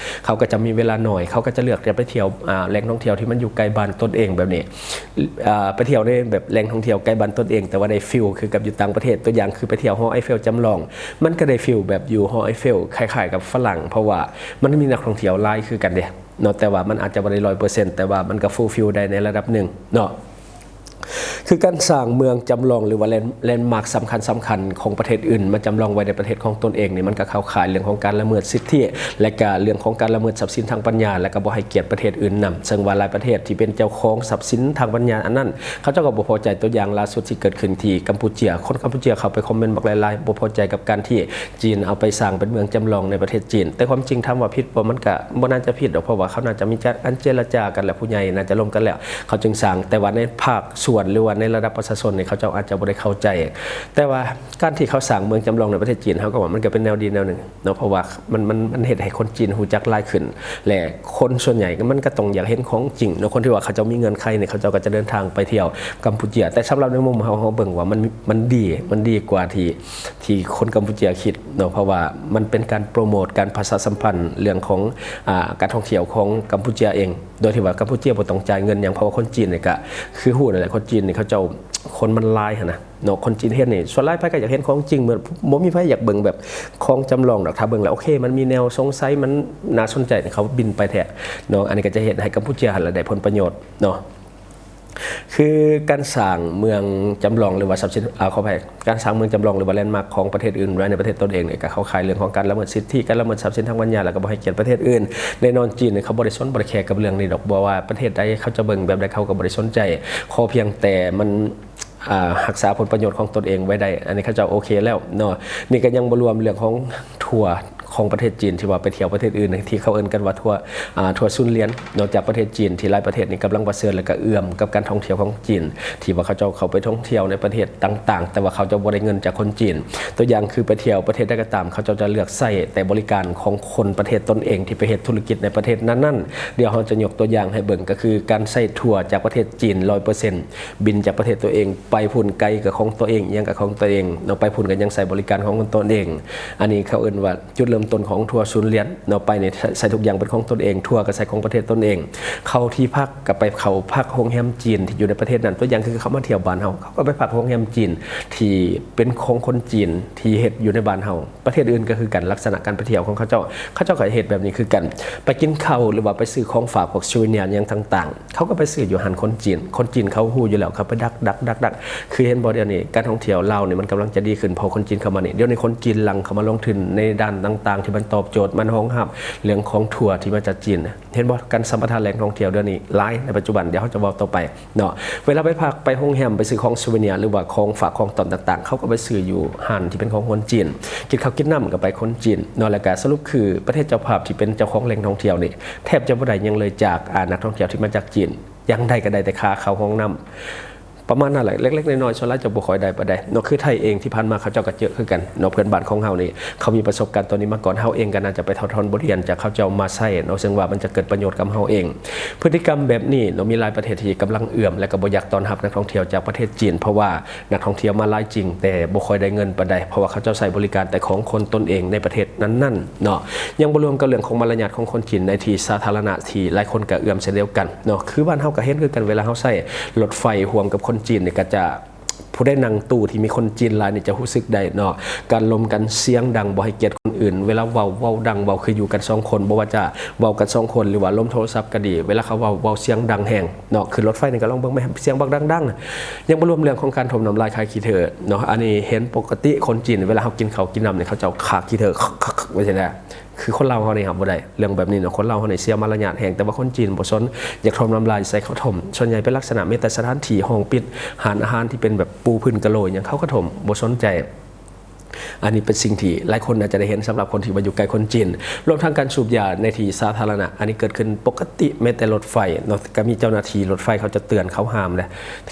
ເຂົາກໍຈະມີເວລາໜ້ອຍ ເຂົາກໍຈະເລືອກຈະໄປທ່ຽວ ອາ ແຫຼ່ງທ່ອງທ່ຽວທີ່ມັນຢູ່ໃກ້ບ້ານຕົນເອງແບບນີ້ ອາ ໄປທ່ຽວໃນແບບແຫຼ່ງທ່ອງທ່ຽວໃກ້ບ້ານຕົນເອງ ແຕ່ວ່າໄດ້ຟີລຄືກັບຢູ່ຕ່າງປະເທດ. ຕົວຢ່າງຄືໄປທ່ຽວຫໍໄອເຟວຈຳລອງ ມັນກໍໄດ້ຟີລແບບຢູ່ຫໍໄອເຟວ ຄ້າຍໆກັບຝຣັ່ງ ເພາະວ່າມັນມີນັກທ່ອງທ່ຽວຫຼາຍຄືກັນເດ້ເນາະ ແຕ່ວ່າມັນອາດຈະບໍ່ໄດ້ຮ້ອຍເປີເຊັນ ແຕ່ວ່າມັນກໍຟູຟິລໄດ້ໃນລະດັບໜຶ່ງເນາະ. ຄືການສ້າງເມືອງຈຳລອງ ຫຼືວ່າແລນ ແລນມາກສຳຄັນໆຂອງປະເທດອື່ນ ມາຈຳລອງໄວ້ໃນປະເທດຂອງຕົນເອງນີ້ ມັນກໍເຂົ້າຂ່າຍເລື່ອງຂອງການລະເມີດສິດທິ ແລະກະເລື່ອງຂອງການລະເມີດຊັບສິນທາງປັນຍາ ແລະກະບໍ່ໃຫ້ກຽດປະເທດອື່ນນຳ ເຊິ່ງວ່າຫຼາຍປະເທດທີ່ເປັນເຈົ້າຂອງຊັບສິນທາງປັນຍາອັນນັ້ນ ເຂົາເຈົ້າກໍບໍ່ພໍໃຈ. ຕົວຢ່າງລ່າສຸດທີ່ເກີດຂຶ້ນທີ່ກຳປູເຈຍ ຄົນກຳປູເຈຍເຂົ້າໄປຄອມເມັນບັກຫຼາຍໆ ບໍ່ພໍໃຈກັບການທີ່ຈີນເອົາໄປສ້າງເປັນເມືອງຈຳລອງໃນປະເທດຈີນ. ແຕ່ຄວາມຈິງຖາມວ່າຜິດບໍ່? ມັນກະບໍ່ໜ້າຈະຜິດດອກ ເພາະວ່າເຂົາໜ້າຈະມີການເຈລະຈາກັນ ແລະຜູ້ໃຫຍ່ໜ້າຈະລົມກັນແລ້ວ ເຂົາຈຶ່ງສ້າງ. ແຕ່ວ່າໃນພາກສ່ວນ ຫຼືວ່າໃນລະດັບປະຊາຊົນນີ້ ເຂົາເຈົ້າອາດຈະບໍ່ໄດ້ເຂົ້າໃຈ. ແຕ່ວ່າການທີ່ເຂົາສ້າງເມືອງຈຳລອງໃນປະເທດຈີນ ເຮົາກໍວ່າມັນກໍເປັນແນວດີແນວໜຶ່ງເນາະ ເພາະວ່າມັນ ມັນ ມັນເຮັດໃຫ້ຄົນຈີນຮູ້ຈັກຫຼາຍຂຶ້ນ ແລະຄົນສ່ວນໃຫຍ່ມັນກໍຕ້ອງຢາກເຫັນຂອງຈິງເນາະ. ຄົນທີ່ວ່າເຂົາເຈົ້າມີເງື່ອນໄຂນີ້ ເຂົາເຈົ້າກໍຈະເດີນທາງໄປທ່ຽວກຳປູເຈຍ. ແຕ່ສຳລັບໃນມຸມເຮົາ ເຮົາເບິ່ງວ່າມັນ ມັນດີ ມັນດີກວ່າທີ່ ທີ່ຄົນກຳປູເຈຍຄິດເນາະ ເພາະວ່າມັນເປັນການໂປຣໂມດ ການປະຊາສຳພັນເລື່ອງຂອງ ອາ ການທ່ອງທ່ຽວຂອງກຳປູເຈຍເອງ ໂດຍທີ່ວ່າກຳປູເຈຍບໍ່ຕ້ອງຈ່າຍເງິນຫຍັງ ເພາະວ່າຄົນຈີນນີ້ກະ ຄືຮູ້ນັ້ນແຫຼະ ຄົນຈີນນີ້ເຂົາເຈົ້າ ຄົນມັນຫຼາຍຫັ້ນນະເນາະ. ຄົນຈີນເຮັດນີ້ ສ່ວນຫຼາຍໃຜກໍຢາກເຫັນຂອງຈິງ ເໝືອນບໍ່ມີໃຜຢາກເບິ່ງແບບຂອງຈຳລອງດອກ. ຖ້າເບິ່ງແລ້ວໂອເຄ ມັນມີແນວສົງໄສ ມັນໜ້າສົນໃຈ ເຂົາບິນໄປແທ້ເນາະ. ອັນນີ້ກໍຈະເຮັດໃຫ້ກຳປູເຈຍຫັ້ນລະໄດ້ຜົນປະໂຫຍດເນາະ. ຄືການສ້າງເມືອງຈຳລອງ ຫຼືວ່າຊັບສິນ ອາ ຂໍອະໄພ ການສ້າງເມືອງຈຳລອງ ຫຼືວ່າແລນມາກຂອງປະເທດອື່ນໄວ້ໃນປະເທດຕົນເອງນີ້ ກໍເຂົ້າຂ່າຍເລື່ອງຂອງການລະເມີດສິດທິ ການລະເມີດຊັບສິນທາງປັນຍາ ແລ້ວກໍບໍ່ໃຫ້ກຽດປະເທດອື່ນ. ແນ່ນອນຈີນນີ້ເຂົາບໍ່ໄດ້ສົນບໍ່ໄດ້ແຄກັບເລື່ອງນີ້ດອກ ບໍ່ວ່າປະເທດໃດເຂົາຈະເບິ່ງແບບໃດ ເຂົາກໍບໍ່ໄດ້ສົນໃຈ ຂໍພຽງແຕ່ມັນ ອາ ຮັກສາຜົນປະໂຫຍດຂອງຕົນເອງໄວ້ໄດ້ ອັນນີ້ເຂົາເຈົ້າໂອເຄແລ້ວເນາະ. ນີ້ກໍຍັງບໍ່ລວມເລື່ອງຂອງທົວຂອງປະເທດຈີນ ທີ່ວ່າໄປທ່ຽວປະເທດອື່ນ ທີ່ເຂົາເອີ້ນກັນວ່າທົວ ອາ ທົວຊຸນລຽນເນາະ ຈາກປະເທດຈີນ ທີ່ຫຼາຍປະເທດນີ້ກຳລັງປະເຊີນ ແລະກະເອື້ອມກັບການທ່ອງທ່ຽວຂອງຈີນ ທີ່ວ່າເຂົາເຈົ້າເຂົ້າໄປທ່ອງທ່ຽວໃນປະເທດຕ່າງໆ ແຕ່ວ່າເຂົາເຈົ້າບໍ່ໄດ້ເງິນຈາກຄົນຈີນ. ຕົວຢ່າງຄືໄປທ່ຽວປະເທດໃດກໍຕາມ ເຂົາເຈົ້າຈະເລືອກໃຊ້ແຕ່ບໍລິການຂອງຄົນປະເທດຕົນເອງ ທີ່ໄປເຮັດທຸລະກິດໃນປະເທດນັ້ນໆ. ດຽວເຮົາຈະຍົກຕົວຢ່າງໃຫ້ເບິ່ງ ກໍຄືການໃຊ້ທົວຈາກປະເທດຈີນຮ້ອຍເປີເຊັນ ບິນຈາກປະເທດຕົວເອງໄປພຸ້ນ ໄກກໍຂອງຕົວເອງ ຫຍັງກໍຂອງຕົວເອງເນາະ ໄປພຸ້ນກໍຍັງໃຊ້ບໍລິການຂອງຕົນເອງ. ອັນນີ້ເຂົາເອີ້ນວ່າຈຸດເລີ່ມຕົ້ນຂອງທົວຊຸນລຽນເນາະ ໄປນີ້ໃຊ້ ໃຊ້ທຸກຢ່າງເປັນຂອງຕົນເອງ ທົວກໍໃຊ້ຂອງປະເທດຕົນເອງ ເຂົ້າທີ່ພັກກໍໄປເຂົ້າພັກໂຮງແຮມຈີນທີ່ຢູ່ໃນປະເທດນັ້ນ. ຕົວຢ່າງຄືເຂົາມາທ່ຽວບ້ານເຮົາ ເຂົາກໍໄປພັກໂຮງແຮມຈີນທີ່ເປັນຂອງຄົນຈີນທີ່ເຮັດຢູ່ໃນບ້ານເຮົາ. ປະເທດອື່ນກໍຄືກັນ ລັກສະນະການໄປທ່ຽວຂອງເຂົາເຈົ້າ ເຂົາເຈົ້າກໍເຮັດແບບນີ້ຄືກັນ ໄປກິນເຂົ້າ ຫຼືວ່າໄປຊື້ຂອງຝາກ ພວກ souvenir ຫຍັງຕ່າງໆ ເຂົາກໍໄປຊື້ຢູ່ຮ້ານຄົນຈີນ. ຄົນຈີນເຂົາຮູ້ຢູ່ແລ້ວ ເຂົາໄປດັກໆໆ ຄືເຫັນບໍ່ ດຽວນີ້ການທ່ອງທ່ຽວລາວນີ້ມັນກຳລັງຈະດີຂຶ້ນ ເພາະຄົນຈີນເຂົ້າມານີ້. ດຽວນີ້ຄົນຈີນຫຼັ່ງເຂົ້າມາລົງທຶນໃນດ້ານຕ່າງໆ ທີ່ມັນຕອບໂຈດ ມັນຮອງຮັບເລື່ອງຂອງທົວທີ່ມາຈາກຈີນ. ເຫັນບໍ່ ການສຳປະທານແຫຼ່ງທ່ອງທ່ຽວດຽວນີ້ຫຼາຍໃນປັດຈຸບັນ ດຽວເຮົາຈະເວົ້າຕໍ່ໄປເນາະ. ເວລາໄປພັກ ໄປໂຮງແຮມ ໄປຊື້ຂອງ souvenir ຫຼືວ່າຂອງຝາກຂອງຕ້ອນຕ່າງໆ ເຂົາກໍໄປຊື້ຢູ່ຮ້ານທີ່ເປັນຂອງຄົນຈີນ ກິນເຂົ້າກິນນ້ຳກໍໄປຄົນຈີນເນາະ. ແລ້ວກໍສະຫຼຸບຄືປະເທດເຈົ້າພາບທີ່ເປັນເຈົ້າຂອງແຫຼ່ງທ່ອງທ່ຽວນີ້ ແທບຈະບໍ່ໄດ້ຫຍັງເລີຍຈາກ ອາ ນັກທ່ອງທ່ຽວທີ່ມາຈາກຈີນ ຢ່າງໃດກໍໄດ້ແຕ່ຄ່າເຂົ້າຫ້ອງນ້ຳ ປະມານນັ້ນແຫຼະ ເລັກໆນ້ອຍໆ ສ່ວນຫຼາຍຈະບໍ່ຄ່ອຍໄດ້ປານໃດເນາະ. ຄືໄທເອງທີ່ຜ່ານມາເຂົາເຈົ້າກໍເຈີຄືກັນເນາະ ເພື່ອນບ້ານຂອງເຮົານີ້ ເຂົາມີປະສົບການຕົວນີ້ມາກ່ອນ ເຮົາເອງກໍໜ້າຈະໄປຖອດຖອນບົດຮຽນຈາກເຂົາເຈົ້າມາໃຊ້ເນາະ ເຊິ່ງວ່າມັນຈະເກີດປະໂຫຍດກັບເຮົາເອງ. ພຶດຕິກຳແບບນີ້ເນາະ ມີຫຼາຍປະເທດທີ່ກຳລັງເອື້ອມ ແລະກໍບໍ່ຢາກຕ້ອນຮັບນັກທ່ອງທ່ຽວຈາກປະເທດຈີນ ເພາະວ່ານັກທ່ອງທ່ຽວມາຫຼາຍຈິງ ແຕ່ບໍ່ຄ່ອຍໄດ້ເງິນປານໃດ ເພາະວ່າເຂົາເຈົ້າໃຊ້ບໍລິການແຕ່ຂອງຄົນຕົນເອງໃນປະເທດນັ້ນໆເນາະ. ຍັງບໍ່ລວມກັບເລື່ອງຂອງມາລະຍາດຂອງຄົນຈີນໃນທີ່ສາທາລະນະ ທີ່ຫຼາຍຄົນກໍເອື້ອມເຊັ່ນດຽວກັນເນາະ. ຄືບ້ານເຮົາກໍເຫັນຄືກັນ ເວລາເຮົາໃຊ້ລົດໄຟຮ່ວມກັບຄົນຈີນນີ້ ກໍຈະ ຜູ້ໃດນັ່ງຕູ້ທີ່ມີຄົນຈີນຫຼາຍນີ້ຈະຮູ້ສຶກໄດ້ເນາະ ການລົມກັນ ສຽງດັງ ບໍ່ໃຫ້ກຽດຄົນອື່ນ ເວລາເວົ້າ ເວົ້າດັງ ເວົ້າຄືຢູ່ກັນສອງຄົນ ບໍ່ວ່າຈະເວົ້າກັນສອງຄົນ ຫຼືວ່າລົມໂທລະສັບກໍດີ ເວລາເຂົາເວົ້າ ເວົ້າສຽງດັງແຮງເນາະ. ຂຶ້ນລົດໄຟນີ້ກໍລອງເບິ່ງແມ່ ສຽງບັກດັງໆ ຍັງບໍ່ລວມເລື່ອງຂອງການຖົມນ້ຳລາຍ ຄາຍຂີ້ເຖີເນາະ. ອັນນີ້ເຫັນປົກກະຕິຄົນຈີນ ເວລາເຮົາກິນເຂົ້າກິນນ້ຳນີ້ ເຂົາເຈົ້າຄາຍຂີ້ເຖີ ຄັກໆ ວ່າຊັ້ນນະ. ຄືຄົນລາວເຮົານີ້ຮັບບໍ່ໄດ້ເລື່ອງແບບນີ້ເນາະ ຄົນລາວເຮົານີ້ເສຍມາລະຍາດແຮງ ແຕ່ວ່າຄົນຈີນບໍ່ສົນ ຢາກຖົມນ້ຳລາຍໃສ່ເຂົາຖົມ. ສ່ວນໃຫຍ່ເປັນລັກສະນະມີແຕ່ສະຖານທີ່ ຫ້ອງປິດ ຮ້ານອາຫານທີ່ເປັນແບບປູພື້ນກະໂຫຼຫຍັງ ເຂົາກໍຖົມ ບໍ່ສົນໃຈ. ອັນນີ້ເປັນສິ່ງທີ່ຫຼາຍຄົນອາດຈະໄດ້ເຫັນ ສຳລັບຄົນທີ່ວ່າຢູ່ໃກ້ຄົນຈີນ. ລວມທັງການສູບຢາໃນທີ່ສາທາລະນະ ອັນນີ້ເກີດຂຶ້ນປົກກະຕິ ແມ້ແຕ່ລົດໄຟເນາະ ກໍມີເຈົ້າໜ້າທີ່ລົດໄຟເຂົາຈະເຕືອນ ເຂົາຫ້າມເດ້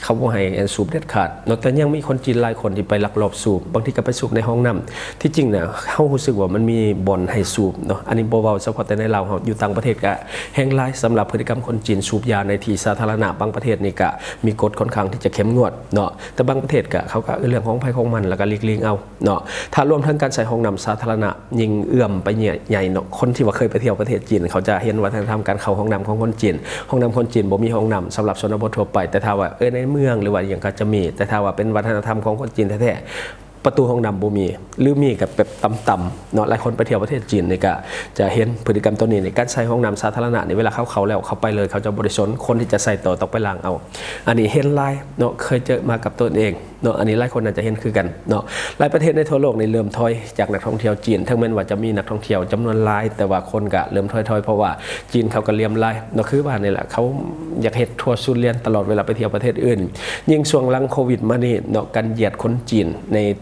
ເຂົາບໍ່ໃຫ້ ອັນ ສູບເດັດຂາດເນາະ. ແຕ່ຍັງມີຄົນຈີນຫຼາຍຄົນທີ່ໄປລັກລອບສູບ ບາງທີກໍໄປສູບໃນຫ້ອງນ້ຳ. ທີ່ຈິງນະ ເຮົາຮູ້ສຶກວ່າມັນມີບ່ອນໃຫ້ສູບເນາະ ອັນນີ້ບໍ່ເວົ້າສະເພາະແຕ່ໃນລາວເຮົາ ຢູ່ຕ່າງປະເທດກະແຮ່ງຫຼາຍ ສຳລັບພຶດຕິກຳຄົນຈີນສູບຢາໃນທີ່ສາທາລະນະ. ບາງປະເທດນີ້ກະມີກົດຂ້ອນຂ້າງທີ່ຈະເຂັ້ມງວດເນາະ ແຕ່ບາງປະເທດກະ ເຂົາກະເລື່ອງຂອງໃຜຂອງມັນ ແລ້ວກະຫຼີກລ່ຽງເອົາເນາະ. ຖ້າລວມເຖິງການໃຊ້ຫ້ອງນ້ຳສາທາລະນະ ຍິ່ງເອື້ອມໄປໃຫຍ່ເນາະ. ຄົນທີ່ວ່າເຄີຍໄປທ່ຽວປະເທດຈີນ ເຂົາຈະເຫັນວັດທະນະທຳການເຂົ້າຫ້ອງນ້ຳຂອງຄົນຈີນ. ຫ້ອງນ້ຳຄົນຈີນບໍ່ມີຫ້ອງນ້ຳສຳລັບຊົນນະບົດທົ່ວໄປ ແຕ່ຖ້າວ່າ ເອີ ໃນເມືອງ ຫຼືວ່າອີ່ຫຍັງກໍຈະມີ ແຕ່ຖ້າວ່າເປັນວັດທະນະທຳຂອງຄົນຈີນແທ້ໆ ປະຕູຫ້ອງນ້ຳບໍ່ມີ ຫຼືມີກໍແບບຕ່ຳໆເນາະ. ຫຼາຍຄົນໄປທ່ຽວປະເທດຈີນນີ້ກໍຈະເຫັນພຶດຕິກຳໂຕນີ້ ໃນການໃຊ້ຫ້ອງນ້ຳສາທາລະນະນີ້ ເວລາເຂົາເຂົ້າແລ້ວ ເຂົ້າໄປເລີຍ ເຂົາຈະບໍ່ໄດ້ສົນ ຄົນທີ່ຈະໃຊ້ຕໍ່ຕ້ອງໄປລ້າງເອົາ. ອັນນີ້ເຫັນຫຼາຍເນາະ ເຄີຍເຈີມາກັບຕົນເອງເນາະ. ອັນນີ້ຫຼາຍຄົນໜ້າຈະເຫັນຄືກັນເນາະ. ຫຼາຍປະເທດໃນທົ່ວໂລກນີ້ເລີ່ມຖອຍຈາກນັກທ່ອງທ່ຽວຈີນ ເຖິງແມ່ນວ່າຈະມີນັກທ່ອງທ່ຽວຈຳນວນຫຼາຍ ແຕ່ວ່າຄົນກໍເລີ່ມຖອຍໆ ເພາະວ່າຈີນເຂົາກໍຫຼຽມຫຼາຍເນາະ. ຄືວ່ານີ້ແຫຼະ ເຂົາຢາກເຮັດທົວສູນຫຼຽນຕະຫຼອດເວລາໄປທ່ຽວປະເທດອື່ນ. ຍິ່ງຊ່ວງຫຼັງໂຄວິດມານີ້ເນາະ ການຢຽດຄົນຈີນໃນ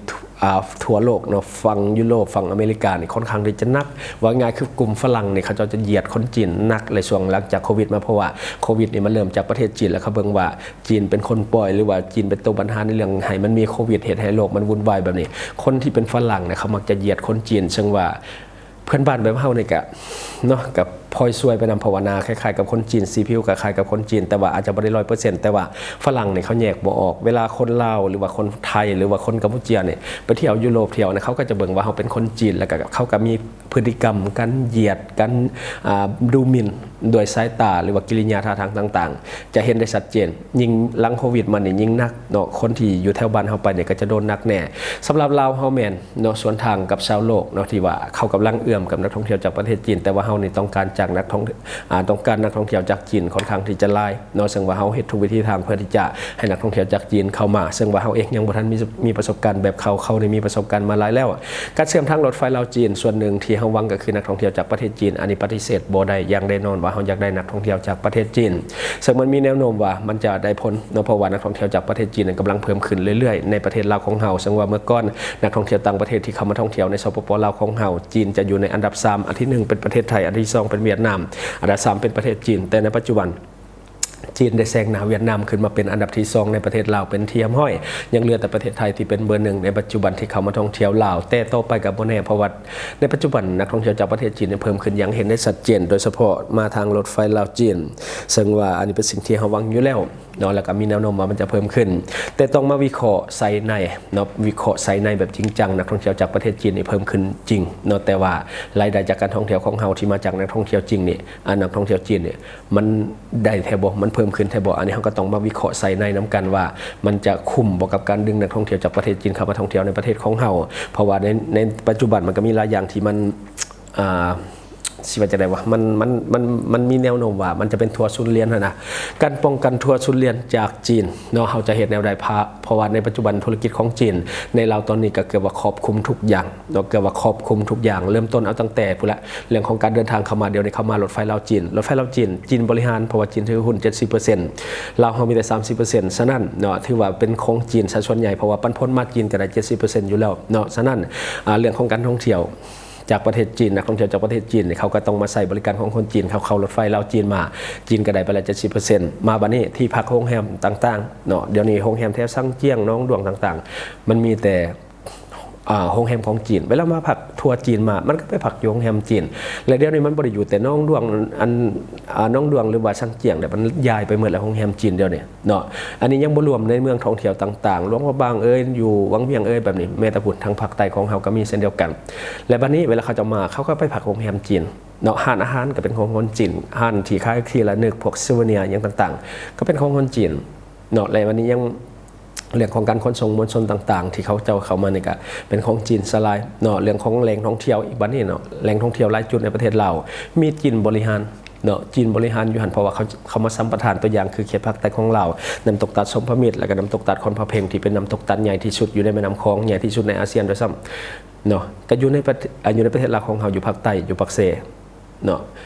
ອ່າ ທົ່ວໂລກເນາະ ຝັ່ງຢູໂຣບ ຝັ່ງອາເມລິການີ້ ຂ້ອນຂ້າງທີ່ຈະໜັກ. ເວົ້າງ່າຍໆ ຄືກຸ່ມຝຣັ່ງນີ້ ເຂົາເຈົ້າຈະຢຽດຄົນຈີນໜັກເລີຍ ຊ່ວງຫຼັງຈາກໂຄວິດມາ ເພາະວ່າໂຄວິດນີ້ມັນເລີ່ມຈາກປະເທດຈີນ ແລ້ວເຂົາເບິ່ງວ່າຈີນເປັນຄົນປ່ອຍ ຫຼືວ່າຈີນເປັນຕົວບັນຫາໃນເລື່ອງໃຫ້ມັນມີໂຄວິດ ເຮັດໃຫ້ໂລກມັນວຸ່ນວາຍແບບນີ້. ຄົນທີ່ເປັນຝຣັ່ງນະ ເຂົາມັກຈະຢຽດຄົນຈີນ ເຊິ່ງວ່າເພື່ອນບ້ານແບບເຮົານີ້ກະເນາະ ກະ ພອຍຊ່ວຍໄປນຳ ເພາະວ່າໜ້າຄ້າຍໆກັບຄົນຈີນ ສີຜິວກໍຄ້າຍກັບຄົນຈີນ ແຕ່ວ່າອາດຈະບໍ່ໄດ້ຮ້ອຍເປີເຊັນ ແຕ່ວ່າຝຣັ່ງນີ້ເຂົາແຍກບໍ່ອອກ. ເວລາຄົນລາວ ຫຼືວ່າຄົນໄທ ຫຼືວ່າຄົນກຳປູເຈຍນີ້ ໄປທ່ຽວຢູໂຣບທ່ຽວນະ ເຂົາກໍຈະເບິ່ງວ່າເຮົາເປັນຄົນຈີນ ແລ້ວກໍເຂົາກໍມີພຶດຕິກຳການຢຽດ ການ ອ່າ ດູໝິ່ນດ້ວຍສາຍຕາ ຫຼືວ່າກິລິຍາທ່າທາງຕ່າງໆ ຈະເຫັນໄດ້ຊັດເຈນ. ຍິ່ງຫຼັງໂຄວິດມານີ້ຍິ່ງໜັກເນາະ ຄົນທີ່ຢູ່ແຖວບ້ານເຮົາໄປນີ້ກໍຈະໂດນໜັກແນ່. ສຳລັບລາວເຮົາແມ່ນ ເນາະ ສວນທາງກັບຊາວໂລກເນາະ ທີ່ວ່າເຂົາກຳລັງເອື້ອມກັບນັກທ່ອງທ່ຽວຈາກປະເທດຈີນ ແຕ່ວ່າເຮົານີ້ຕ້ອງການຈາກນັກທ່ອງ ອ່າ ຕ້ອງການນັກທ່ອງທ່ຽວຈາກຈີນຂ້ອນຂ້າງທີ່ຈະຫຼາຍເນາະ. ເຊິ່ງວ່າເຮົາເຮັດທຸກວິທີທາງເພື່ອທີ່ຈະໃຫ້ນັກທ່ອງທ່ຽວຈາກຈີນເຂົ້າມາ ເຊິ່ງວ່າເຮົາເອງຍັງບໍ່ທັນມີ ມີປະສົບການແບບເຂົາ ເຂົານີ້ມີປະສົບການມາຫຼາຍແລ້ວ. ການເຊື່ອມທາງລົດໄຟລາວ-ຈີນ ສ່ວນໜຶ່ງທີ່ເຮົາຫວັງກໍຄືນັກທ່ອງທ່ຽວຈາກປະເທດຈີນ. ອັນນີ້ປະຕິເສດບໍ່ໄດ້ຢ່າງແນ່ນອນວ່າເຮົາຢາກໄດ້ນັກທ່ອງທ່ຽວຈາກປະເທດຈີນ ເຊິ່ງມັນມີແນວໂນ້ມວ່າມັນຈະໄດ້ຜົນເນາະ ເພາະວ່ານັກທ່ອງທ່ຽວຈາກປະເທດຈີນນັ້ນກຳລັງເພີ່ມຂຶ້ນເລື້ອຍໆໃນປະເທດລາວຂອງເຮົາ. ເຊິ່ງວ່າເມື່ອກ່ອນ ນັກທ່ອງທ່ຽວຕ່າງປະເທດທີ່ເຂົ້າມາທ່ອງທ່ຽວໃນ ສປປ ລາວຂອງເຮົາ ຈີນຈະຢູ່ໃນອັນດັບສາມ ອັນທີໜຶ່ງເປັນປະເທດໄທ ອັນທີສອງເປັນຫວຽດນາມ ອັນດັບສາມເປັນປະເທດຈີນ. ແຕ່ໃນປັດຈຸບັນ ຈີນໄດ້ແຊງໜ້າຫວຽດນາມຂຶ້ນມາເປັນອັນດັບທີສອງໃນປະເທດລາວເປັນທີ່ຮຽບຮ້ອຍ ຍັງເຫຼືອແຕ່ປະເທດໄທທີ່ເປັນເບີໜຶ່ງໃນປັດຈຸບັນທີ່ເຂົ້າມາທ່ອງທ່ຽວລາວ. ແຕ່ຕໍ່ໄປກໍບໍ່ແນ່ ເພາະວ່າໃນປັດຈຸບັນນັກທ່ອງທ່ຽວຈາກປະເທດຈີນນີ້ເພີ່ມຂຶ້ນຢ່າງເຫັນໄດ້ຊັດເຈນ ໂດຍສະເພາະມາທາງລົດໄຟລາວ-ຈີນ ເຊິ່ງວ່າອັນນີ້ເປັນສິ່ງທີ່ເຮົາຫວັງຢູ່ແລ້ວ ເນາະ ແລ້ວກໍມີແນວໂນ້ມວ່າມັນຈະເພີ່ມຂຶ້ນ. ແຕ່ຕ້ອງມາວິເຄາະໃສ່ໃນເນາະ ວິເຄາະໃສ່ໃນແບບຈິງຈັງ ນັກທ່ອງທ່ຽວຈາກປະເທດຈີນນີ້ເພີ່ມຂຶ້ນຈິງເນາະ ແຕ່ວ່າລາຍໄດ້ຈາກການທ່ອງທ່ຽວຂອງເຮົາທີ່ມາຈາກນັກທ່ອງທ່ຽວຈີນນີ້ ອາ ນັກທ່ອງທ່ຽວຈີນນີ້ ມັນໄດ້ແທ້ບໍ່ ມັນເພີ່ມຂຶ້ນແທ້ບໍ່? ອັນນີ້ເຮົາກໍຕ້ອງມາວິເຄາະໃສ່ໃນນຳກັນວ່າ ມັນຈະຄຸ້ມບໍ່ກັບການດຶງນັກທ່ອງທ່ຽວຈາກປະເທດຈີນເຂົ້າມາທ່ອງທ່ຽວໃນປະເທດຂອງເຮົາ ເພາະວ່າໃນ ໃນປັດຈຸບັນມັນກໍມີຫຼາຍຢ່າງທີ່ມັນ ອ່າ ຊິວ່າຈັ່ງໃດວະ ມັນ ມັນ ມັນ ມັນມີແນວໂນ້ມວ່າມັນຈະເປັນທົວສູນຫຼຽນຫັ້ນນະ. ການປ້ອງກັນທົວສູນຫຼຽນຈາກຈີນເນາະ ເຮົາຈະເຮັດແນວໃດ? ເພາະ ເພາະວ່າໃນປັດຈຸບັນທຸລະກິດຂອງຈີນໃນລາວຕອນນີ້ກໍເກືອບວ່າຄອບຄຸມທຸກຢ່າງເນາະ ເກືອບວ່າຄອບຄຸມທຸກຢ່າງ ເລີ່ມຕົ້ນເອົາຕັ້ງແຕ່ພຸ້ນລະ ເລື່ອງຂອງການເດີນທາງເຂົ້າມາ. ດຽວນີ້ເຂົ້າມາລົດໄຟລາວ-ຈີນ ລົດໄຟລາວ-ຈີນ ຈີນບໍລິຫານ ເພາະວ່າຈີນຖືຫຸ້ນເຈັດສິບເປີເຊັນ ລາວເຮົາມີແຕ່ສາມສິບເປີເຊັນ ສະນັ້ນເນາະ ຖືວ່າເປັນຂອງຈີນຊະສ່ວນໃຫຍ່ ເພາະວ່າປັນຜົນມາຈີນກໍໄດ້ເຈັດສິບເປີເຊັນຢູ່ແລ້ວເນາະ. ສະນັ້ນ ອ່າ ເລື່ອງຂອງການທ່ອງທ່ຽວ ຈາກປະເທດຈີນ ນັກທ່ອງທ່ຽວຈາກປະເທດຈີນນີ້ ເຂົາກໍຕ້ອງມາໃຊ້ບໍລິການຂອງຄົນຈີນ ເຂົາເຂົ້າລົດໄຟລາວ-ຈີນມາ ຈີນກໍໄດ້ໄປແລ້ວເຈັດສິບເປີເຊັນ. ມາບັດນີ້ທີ່ພັກໂຮງແຮມຕ່າງໆເນາະ ດຽວນີ້ໂຮງແຮມແຖວຊາງຈຽງ ໜອງດ້ວງຕ່າງໆ ມັນມີແຕ່ ອ່າ ໂຮງແຮມຂອງຈີນ ເວລາມາພັກທົວຈີນມາ ມັນກໍໄປພັກຢູ່ໂຮງແຮມຈີນ ແລະດຽວນີ້ມັນບໍ່ໄດ້ຢູ່ແຕ່ໜອງດ້ວງ ອັນ ອ່າ ໜອງດ້ວງ ຫຼືວ່າຊາງຈຽງແລ້ວ ມັນຍ້າຍໄປໝົດແລ້ວໂຮງແຮມຈີນດຽວນີ້ ເນາະ. ອັນນີ້ຍັງບໍ່ລວມໃນເມືອງທ່ອງທ່ຽວຕ່າງໆ ຫຼວງພະບາງເອີຍ ຢູ່ວັງວຽງເອີຍ ແບບນີ້ ແມ້ແຕ່ພຸ້ນທາງພາກໃຕ້ຂອງເຮົາກໍມີເຊັ່ນດຽວກັນ. ແລະບັດນີ້ເວລາເຂົາເຈົ້າມາ ເຂົາກໍໄປພັກໂຮງແຮມຈີນເນາະ ຮ້ານອາຫານກໍເປັນຂອງຄົນຈີນ ຮ້ານທີ່ຂາຍທີ່ລະນຶກ ພວກ souvenir ຫຍັງຕ່າງໆ ກໍເປັນຂອງຄົນຈີນເນາະ. ແລະບັດນີ້ຍັງ ເລື່ອງຂອງການຂົນສົ່ງມວນຊົນຕ່າງໆ ທີ່ເຂົາເຈົ້າເຂົ້າມານີ້ກະເປັນຂອງຈີນຊະຫຼາຍເນາະ. ເລື່ອງຂອງແຫຼ່ງທ່ອງທ່ຽວອີກບັດນີ້ເນາະ ແຫຼ່ງທ່ອງທ່ຽວຫຼາຍຈຸດໃນປະເທດລາວ ມີຈີນບໍລິຫານເນາະ ຈີນບໍລິຫານຢູ່ຫັ້ນ ເພາະວ່າເຂົາ ເຂົາມາສຳປະທານ ຕົວຢ່າງຄືເຂດພາກໃຕ້ຂອງລາວ ນ້ຳຕົກຕາດສົມພະມິດ ແລ້ວກໍນ້ຳຕົກຕາດຄອນພະເພັງ ທີ່ເປັນນ້ຳຕົກຕາດໃຫຍ່ທີ່ສຸດຢູ່ໃນແມ່ນ້ຳຂອງ ໃຫຍ່ທີ່ສຸດໃນອາຊຽນດ້ວຍຊ້ຳເນາະ ກໍຢູ່ໃນປະເທດ ອ່າ ຢູ່ໃນປະເທດລາວຂອງເຮົາ ຢູ່ພາກໃຕ້ ຢູ່ປາກເຊ ເນາະ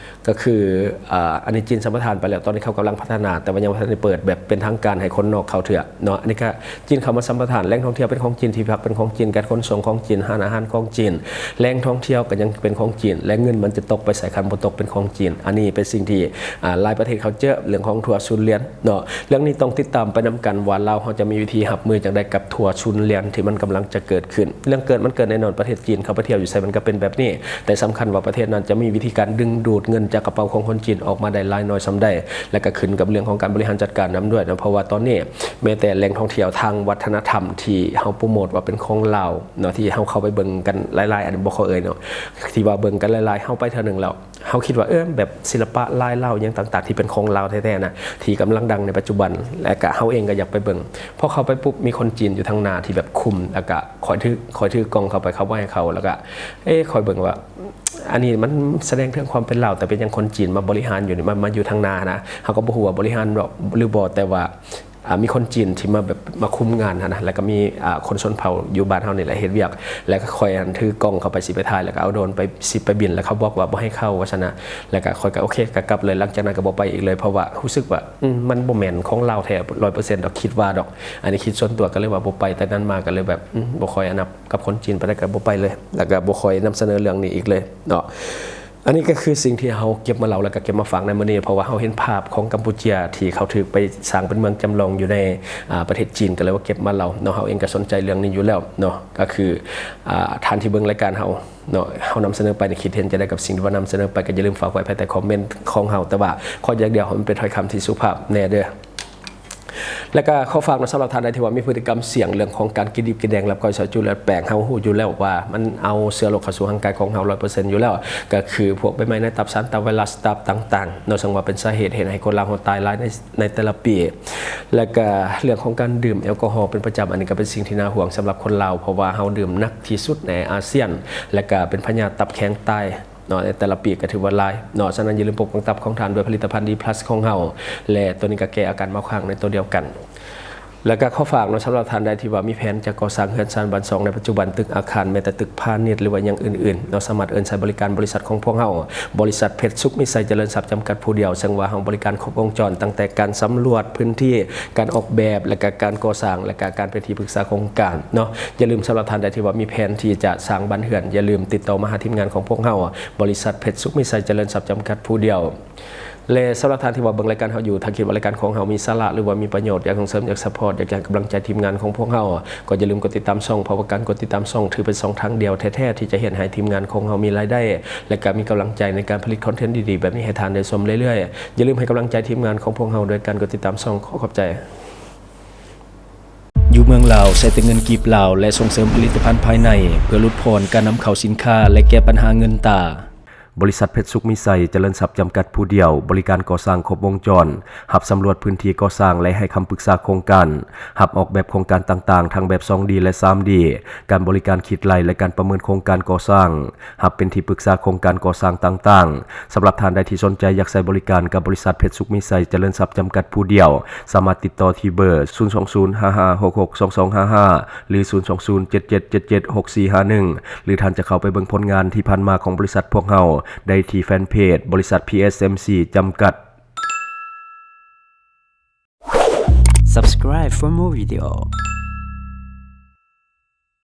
ກໍຄື ອ່າ ອັນນີ້ຈີນສຳປະທານໄປແລ້ວ ຕອນນີ້ເຂົາກຳລັງພັດທະນາ ແຕ່ວ່າຍັງບໍ່ທັນໄດ້ເປີດແບບເປັນທາງການໃຫ້ຄົນນອກເຂົ້າເທື່ອເນາະ. ອັນນີ້ກໍຈີນເຂົ້າມາສຳປະທານ ແຫຼ່ງທ່ອງທ່ຽວເປັນຂອງຈີນ ທີ່ພັກເປັນຂອງຈີນ ການຂົນສົ່ງຂອງຈີນ ຮ້ານອາຫານຂອງຈີນ ແຫຼ່ງທ່ອງທ່ຽວກໍຍັງເປັນຂອງຈີນ ແລະເງິນມັນຈະຕົກໄປໃສ ຄັນບໍ່ຕົກເປັນຂອງຈີນ. ອັນນີ້ເປັນສິ່ງທີ່ ອ່າ ຫຼາຍປະເທດເຂົາເຈີເລື່ອງຂອງທົວສູນຫຼຽນເນາະ. ເລື່ອງນີ້ຕ້ອງຕິດຕາມໄປນຳກັນວ່າ ລາວເຮົາຈະມີວິທີຮັບມືຈັ່ງໃດກັບທົວສູນຫຼຽນທີ່ມັນກຳລັງຈະເກີດຂຶ້ນ. ເລື່ອງເກີດມັນເກີດແນ່ນອນ ປະເທດຈີນເຂົາໄປທ່ຽວຢູ່ໃສມັນກໍເປັນແບບນີ້ ແຕ່ສຳຄັນວ່າປະເທດນັ້ນຈະມີວິທີການດຶງດູດເງິນຈາກກະເປົາຂອງຄົນຈີນອອກມາໄດ້ຫຼາຍໜ້ອຍສ່ຳໃດ ແລະກໍຂຶ້ນກັບເລື່ອງຂອງການບໍລິຫານຈັດການນຳດ້ວຍເນາະ. ເພາະວ່າຕອນນີ້ແມ້ແຕ່ແຫຼ່ງທ່ອງທ່ຽວທາງວັດທະນະທຳທີ່ເຮົາໂປຣໂມດວ່າເປັນຂອງລາວເນາະ ທີ່ເຮົາເຂົ້າໄປເບິ່ງກັນຫຼາຍໆ ອັນນີ້ບໍ່ຂໍເອີ່ຍເນາະ ທີ່ວ່າເບິ່ງກັນຫຼາຍໆ ເຮົາໄປເທື່ອໜຶ່ງແລ້ວ ເຮົາຄິດວ່າ ເອີ ແບບສິລະປະລາຍລາວຫຍັງຕ່າງໆ ທີ່ເປັນຂອງລາວແທ້ໆນະ ທີ່ກຳລັງດັງໃນປັດຈຸບັນ ແລະກະເຮົາເອງກໍຢາກໄປເບິ່ງ. ພໍເຂົ້າໄປປຸບ ມີຄົນຈີນຢູ່ທາງໜ້າທີ່ແບບຄຸມ ແລ້ວກະຂ້ອຍຖື ຂ້ອຍຖືກ້ອງເຂົ້າໄປ ເຂົ້າໄວ້ໃຫ້ເຂົາ ແລ້ວກະ ເອ ຂ້ອຍເບິ່ງວ່າ ອັນນີ້ມັນສະແດງເຖິງຄວາມເປັນລາວ ແຕ່ເປັນຫຍັງຄົນຈີນມາບໍລິຫານຢູ່ນີ້ ມາ ມາຢູ່ທາງໜ້ານະ. ເຮົາກໍບໍ່ຮູ້ວ່າບໍລິຫານດອກ ຫຼືບໍ່ ແຕ່ວ່າ ອ່າ ມີຄົນຈີນທີ່ມາແບບມາຄຸມງານຫັ້ນນະ ແລ້ວກໍມີ ອ່າ ຄົນຊົນເຜົ່າຢູ່ບ້ານເຮົານີ້ແຫຼະເຮັດວຽກ ແລ້ວກໍຂ້ອຍຫັ້ນຖືກ້ອງເຂົ້າໄປ ຊິໄປຖ່າຍ ແລ້ວກໍເອົາໂດຣນໄປ ຊິໄປບິນ ແລ້ວເຂົາບອກວ່າບໍ່ໃຫ້ເຂົ້າວ່າຊັ້ນນະ. ແລ້ວກໍຂ້ອຍກໍໂອເຄ ກໍກັບເລີຍ. ຫຼັງຈາກນັ້ນກໍບໍ່ໄປອີກເລີຍ ເພາະວ່າຮູ້ສຶກວ່າ ອືມ ມັນບໍ່ແມ່ນຂອງລາວແທ້ຮ້ອຍເປີເຊັນດອກ ຄິດວ່າດອກ. ອັນນີ້ຄິດສ່ວນຕົວ ກໍເລີຍວ່າບໍ່ໄປ. ແຕ່ນັ້ນມາກໍເລີຍແບບ ອືມ ບໍ່ຄ່ອຍອັນນັ້ນກັບຄົນຈີນປານໃດ ກໍບໍ່ໄປເລີຍ ແລ້ວກໍບໍ່ຄ່ອຍນຳສະເໜີເລື່ອງນີ້ອີກເລີຍເນາະ. ອັນນີ້ກໍຄືສິ່ງທີ່ເຮົາເກັບມາເລົ່າ ແລ້ວກໍເກັບມາຝາກໃນມື້ນີ້ ເພາະວ່າເຮົາເຫັນພາບຂອງກຳປູເຈຍ ທີ່ເຂົາຖືກໄປສ້າງເປັນເມືອງຈຳລອງຢູ່ໃນ ອ່າ ປະເທດຈີນ ກໍເລີຍວ່າເກັບມາເລົ່າເນາະ. ເຮົາເອງກໍສົນໃຈເລື່ອງນີ້ຢູ່ແລ້ວເນາະ. ກໍຄື ອ່າ ທ່ານທີ່ເບິ່ງລາຍການເຮົາເນາະ ເຮົານຳສະເໜີໄປນີ້ ຄິດເຫັນຈັ່ງໃດກັບສິ່ງທີ່ວ່ານຳສະເໜີໄປ ກໍຢ່າລືມຝາກໄວ້ພາຍໃຕ້ຄອມເມັນຂອງເຮົາ. ແຕ່ວ່າຂໍຢ່າງດຽວ ໃຫ້ມັນເປັນຖ້ອຍຄຳທີ່ສຸພາບແດ່ເດີ້. ແລ້ວກໍຂໍຝາກເນາະ ສຳລັບທ່ານໃດທີ່ວ່າມີພຶດຕິກຳສ່ຽງເລື່ອງຂອງການກິນດິບກິນແດງ ລັກກ້ອຍ ຊອຍຈຸ ແລະ ແປ້ງ ເຮົາຮູ້ຢູ່ແລ້ວວ່າມັນເອົາເຊື້ອໂລກເຂົ້າສູ່ຮ່າງກາຍຂອງເຮົາຮ້ອຍເປີເຊັນຢູ່ແລ້ວ ກໍຄືພວກໃບໄມ້ໃນຕັບ ສານຕັບ ໄວຣັສຕັບຕ່າງໆເນາະ ເຊິ່ງວ່າເປັນສາເຫດເຮັດໃຫ້ຄົນລາວເຮົາຕາຍຫຼາຍໃນ ໃນແຕ່ລະປີ. ແລ້ວກໍເລື່ອງຂອງການດື່ມແອລກໍຮໍເປັນປະຈຳ ອັນນີ້ກໍເປັນສິ່ງທີ່ໜ້າຫ່ວງສຳລັບຄົນລາວ ເພາະວ່າເຮົາດື່ມໜັກທີ່ສຸດໃນອາຊຽນ ແລ້ວກໍເປັນພະຍາດຕັບແຂງຕາຍ ເນາະ ໃນແຕ່ລະປີກໍຖືວ່າຫຼາຍເນາະ. ສະນັ້ນ ຢ່າລືມປົກປ້ອງຕັບຂອງທ່ານດ້ວຍຜະລິດຕະພັນ ດີພລັສ ຂອງເຮົາ ແລະ ໂຕນີ້ກໍແກ້ອາການເມົາຄ້າງໃນໂຕດຽວກັນ. ແລ້ວກໍຂໍຝາກເນາະ ສຳລັບທ່ານໃດທີ່ວ່າມີແຜນຈະກໍ່ສ້າງເຮືອນຊານບ້ານຊ່ອງໃນປັດຈຸບັນ, ຕຶກອາຄານ, ແມ້ແຕ່ຕຶກພານິດ ຫຼືວ່າຢ່າງອື່ນໆເນາະ, ສາມາດເອີ້ນໃຊ້ບໍລິການບໍລິສັດຂອງພວກເຮົາ, ບໍລິສັດເພັດສຸກມີໄຊຈະເລີນຊັບຈຳກັດຜູ້ດຽວ, ເຊິ່ງວ່າເຮົາບໍລິການຄົບວົງຈອນ, ຕັ້ງແຕ່ການສຳຫຼວດພື້ນທີ່, ການອອກແບບ ແລະກະການກໍ່ສ້າງ ແລະກະການເປັນທີ່ປຶກສາໂຄງການເນາະ. ຢ່າລືມ ສຳລັບທ່ານໃດທີ່ວ່າມີແຜນທີ່ຈະສ້າງບ້ານເຮືອນ, ຢ່າລືມຕິດຕໍ່ມາຫາທີມງານຂອງພວກເຮົາ, ບໍລິສັດເພັດສຸກມີໄຊຈະເລີນຊັບຈຳກັດຜູ້ດຽວ. ແລະ ສຳລັບທ່ານທີ່ວ່າເບິ່ງລາຍການເຮົາຢູ່, ຖ້າຄິດວ່າລາຍການຂອງເຮົາມີສາລະ ຫຼືວ່າມີປະໂຫຍດ, ຢາກສົ່ງເສີມ, ຢາກຊັບພອດ, ຢາກໃຫ້ກຳລັງໃຈທີມງານຂອງພວກເຮົາ, ກໍຢ່າລືມກົດຕິດຕາມຊ່ອງ, ເພາະວ່າການກົດຕິດຕາມຊ່ອງຖືເປັນຊ່ອງທາງດຽວແທ້ໆ ທີ່ຈະເຮັດໃຫ້ທີມງານຂອງເຮົາມີລາຍໄດ້ ແລະກະມີກຳລັງໃຈໃນການຜະລິດຄອນເທັນດີໆແບບນີ້ໃຫ້ທ່ານໄດ້ຊົມເລື້ອຍໆ. ຢ່າລືມໃຫ້ກຳລັງໃຈທີມງານຂອງພວກເຮົາດ້ວຍການກົດຕິດຕາມຊ່ອງ. ຂໍຂອບໃຈ. ຢູ່ເມືອງລາວໃຊ້ແຕ່ເງິນກີບລາວ ແລະ ສົ່ງເສີມຜະລິດຕະພັນພາຍໃນ ເພື່ອຫຼຸດຜ່ອນການນຳເຂົ້າສິນຄ້າ ແລະ ແກ້ບັນຫາເງິນຕາ. ບໍລິສັດເພັດສຸກມີໄຊຈະເລີນຊັບຈຳກັດຜູ້ດຽວ, ບໍລິການກໍ່ສ້າງຄົບວົງຈອນ, ຮັບສຳຫຼວດພື້ນທີ່ກໍ່ສ້າງ ແລະ ໃຫ້ຄຳປຶກສາໂຄງການ, ຮັບອອກແບບໂຄງການຕ່າງໆ ທັງແບບສອງດີ ແລະ ສາມດີ, ການບໍລິການຄິດໄລ່ ແລະ ການປະເມີນໂຄງການກໍ່ສ້າງ, ຮັບເປັນທີ່ປຶກສາໂຄງການກໍ່ສ້າງຕ່າງໆ. ສຳລັບທ່ານໃດທີ່ສົນໃຈຢາກໃຊ້ບໍລິການກັບບໍລິສັດເພັດສຸກມີໄຊຈະເລີນຊັບຈຳກັດຜູ້ດຽວ, ສາມາດຕິດຕໍ່ທີ່ເບີ ສູນສອງສູນ ຫ້າຫ້າຫົກຫົກ ສອງສອງຫ້າຫ້າ ຫຼື ສູນສອງສູນ ເຈັດເຈັດເຈັດເຈັດ ຫົກສີ່ຫ້າໜຶ່ງ ຫຼື ທ່ານຈະເຂົ້າໄປເບິ່ງຜົນງານທີ່ຜ່ານມາຂອງບໍລິສັດພວກເຮົາໄດ້ທີ່ແຟນເພຈບໍລິສັດ ພີເອສເອັມຊີ ຈຳກັດ. Subscribe for more video.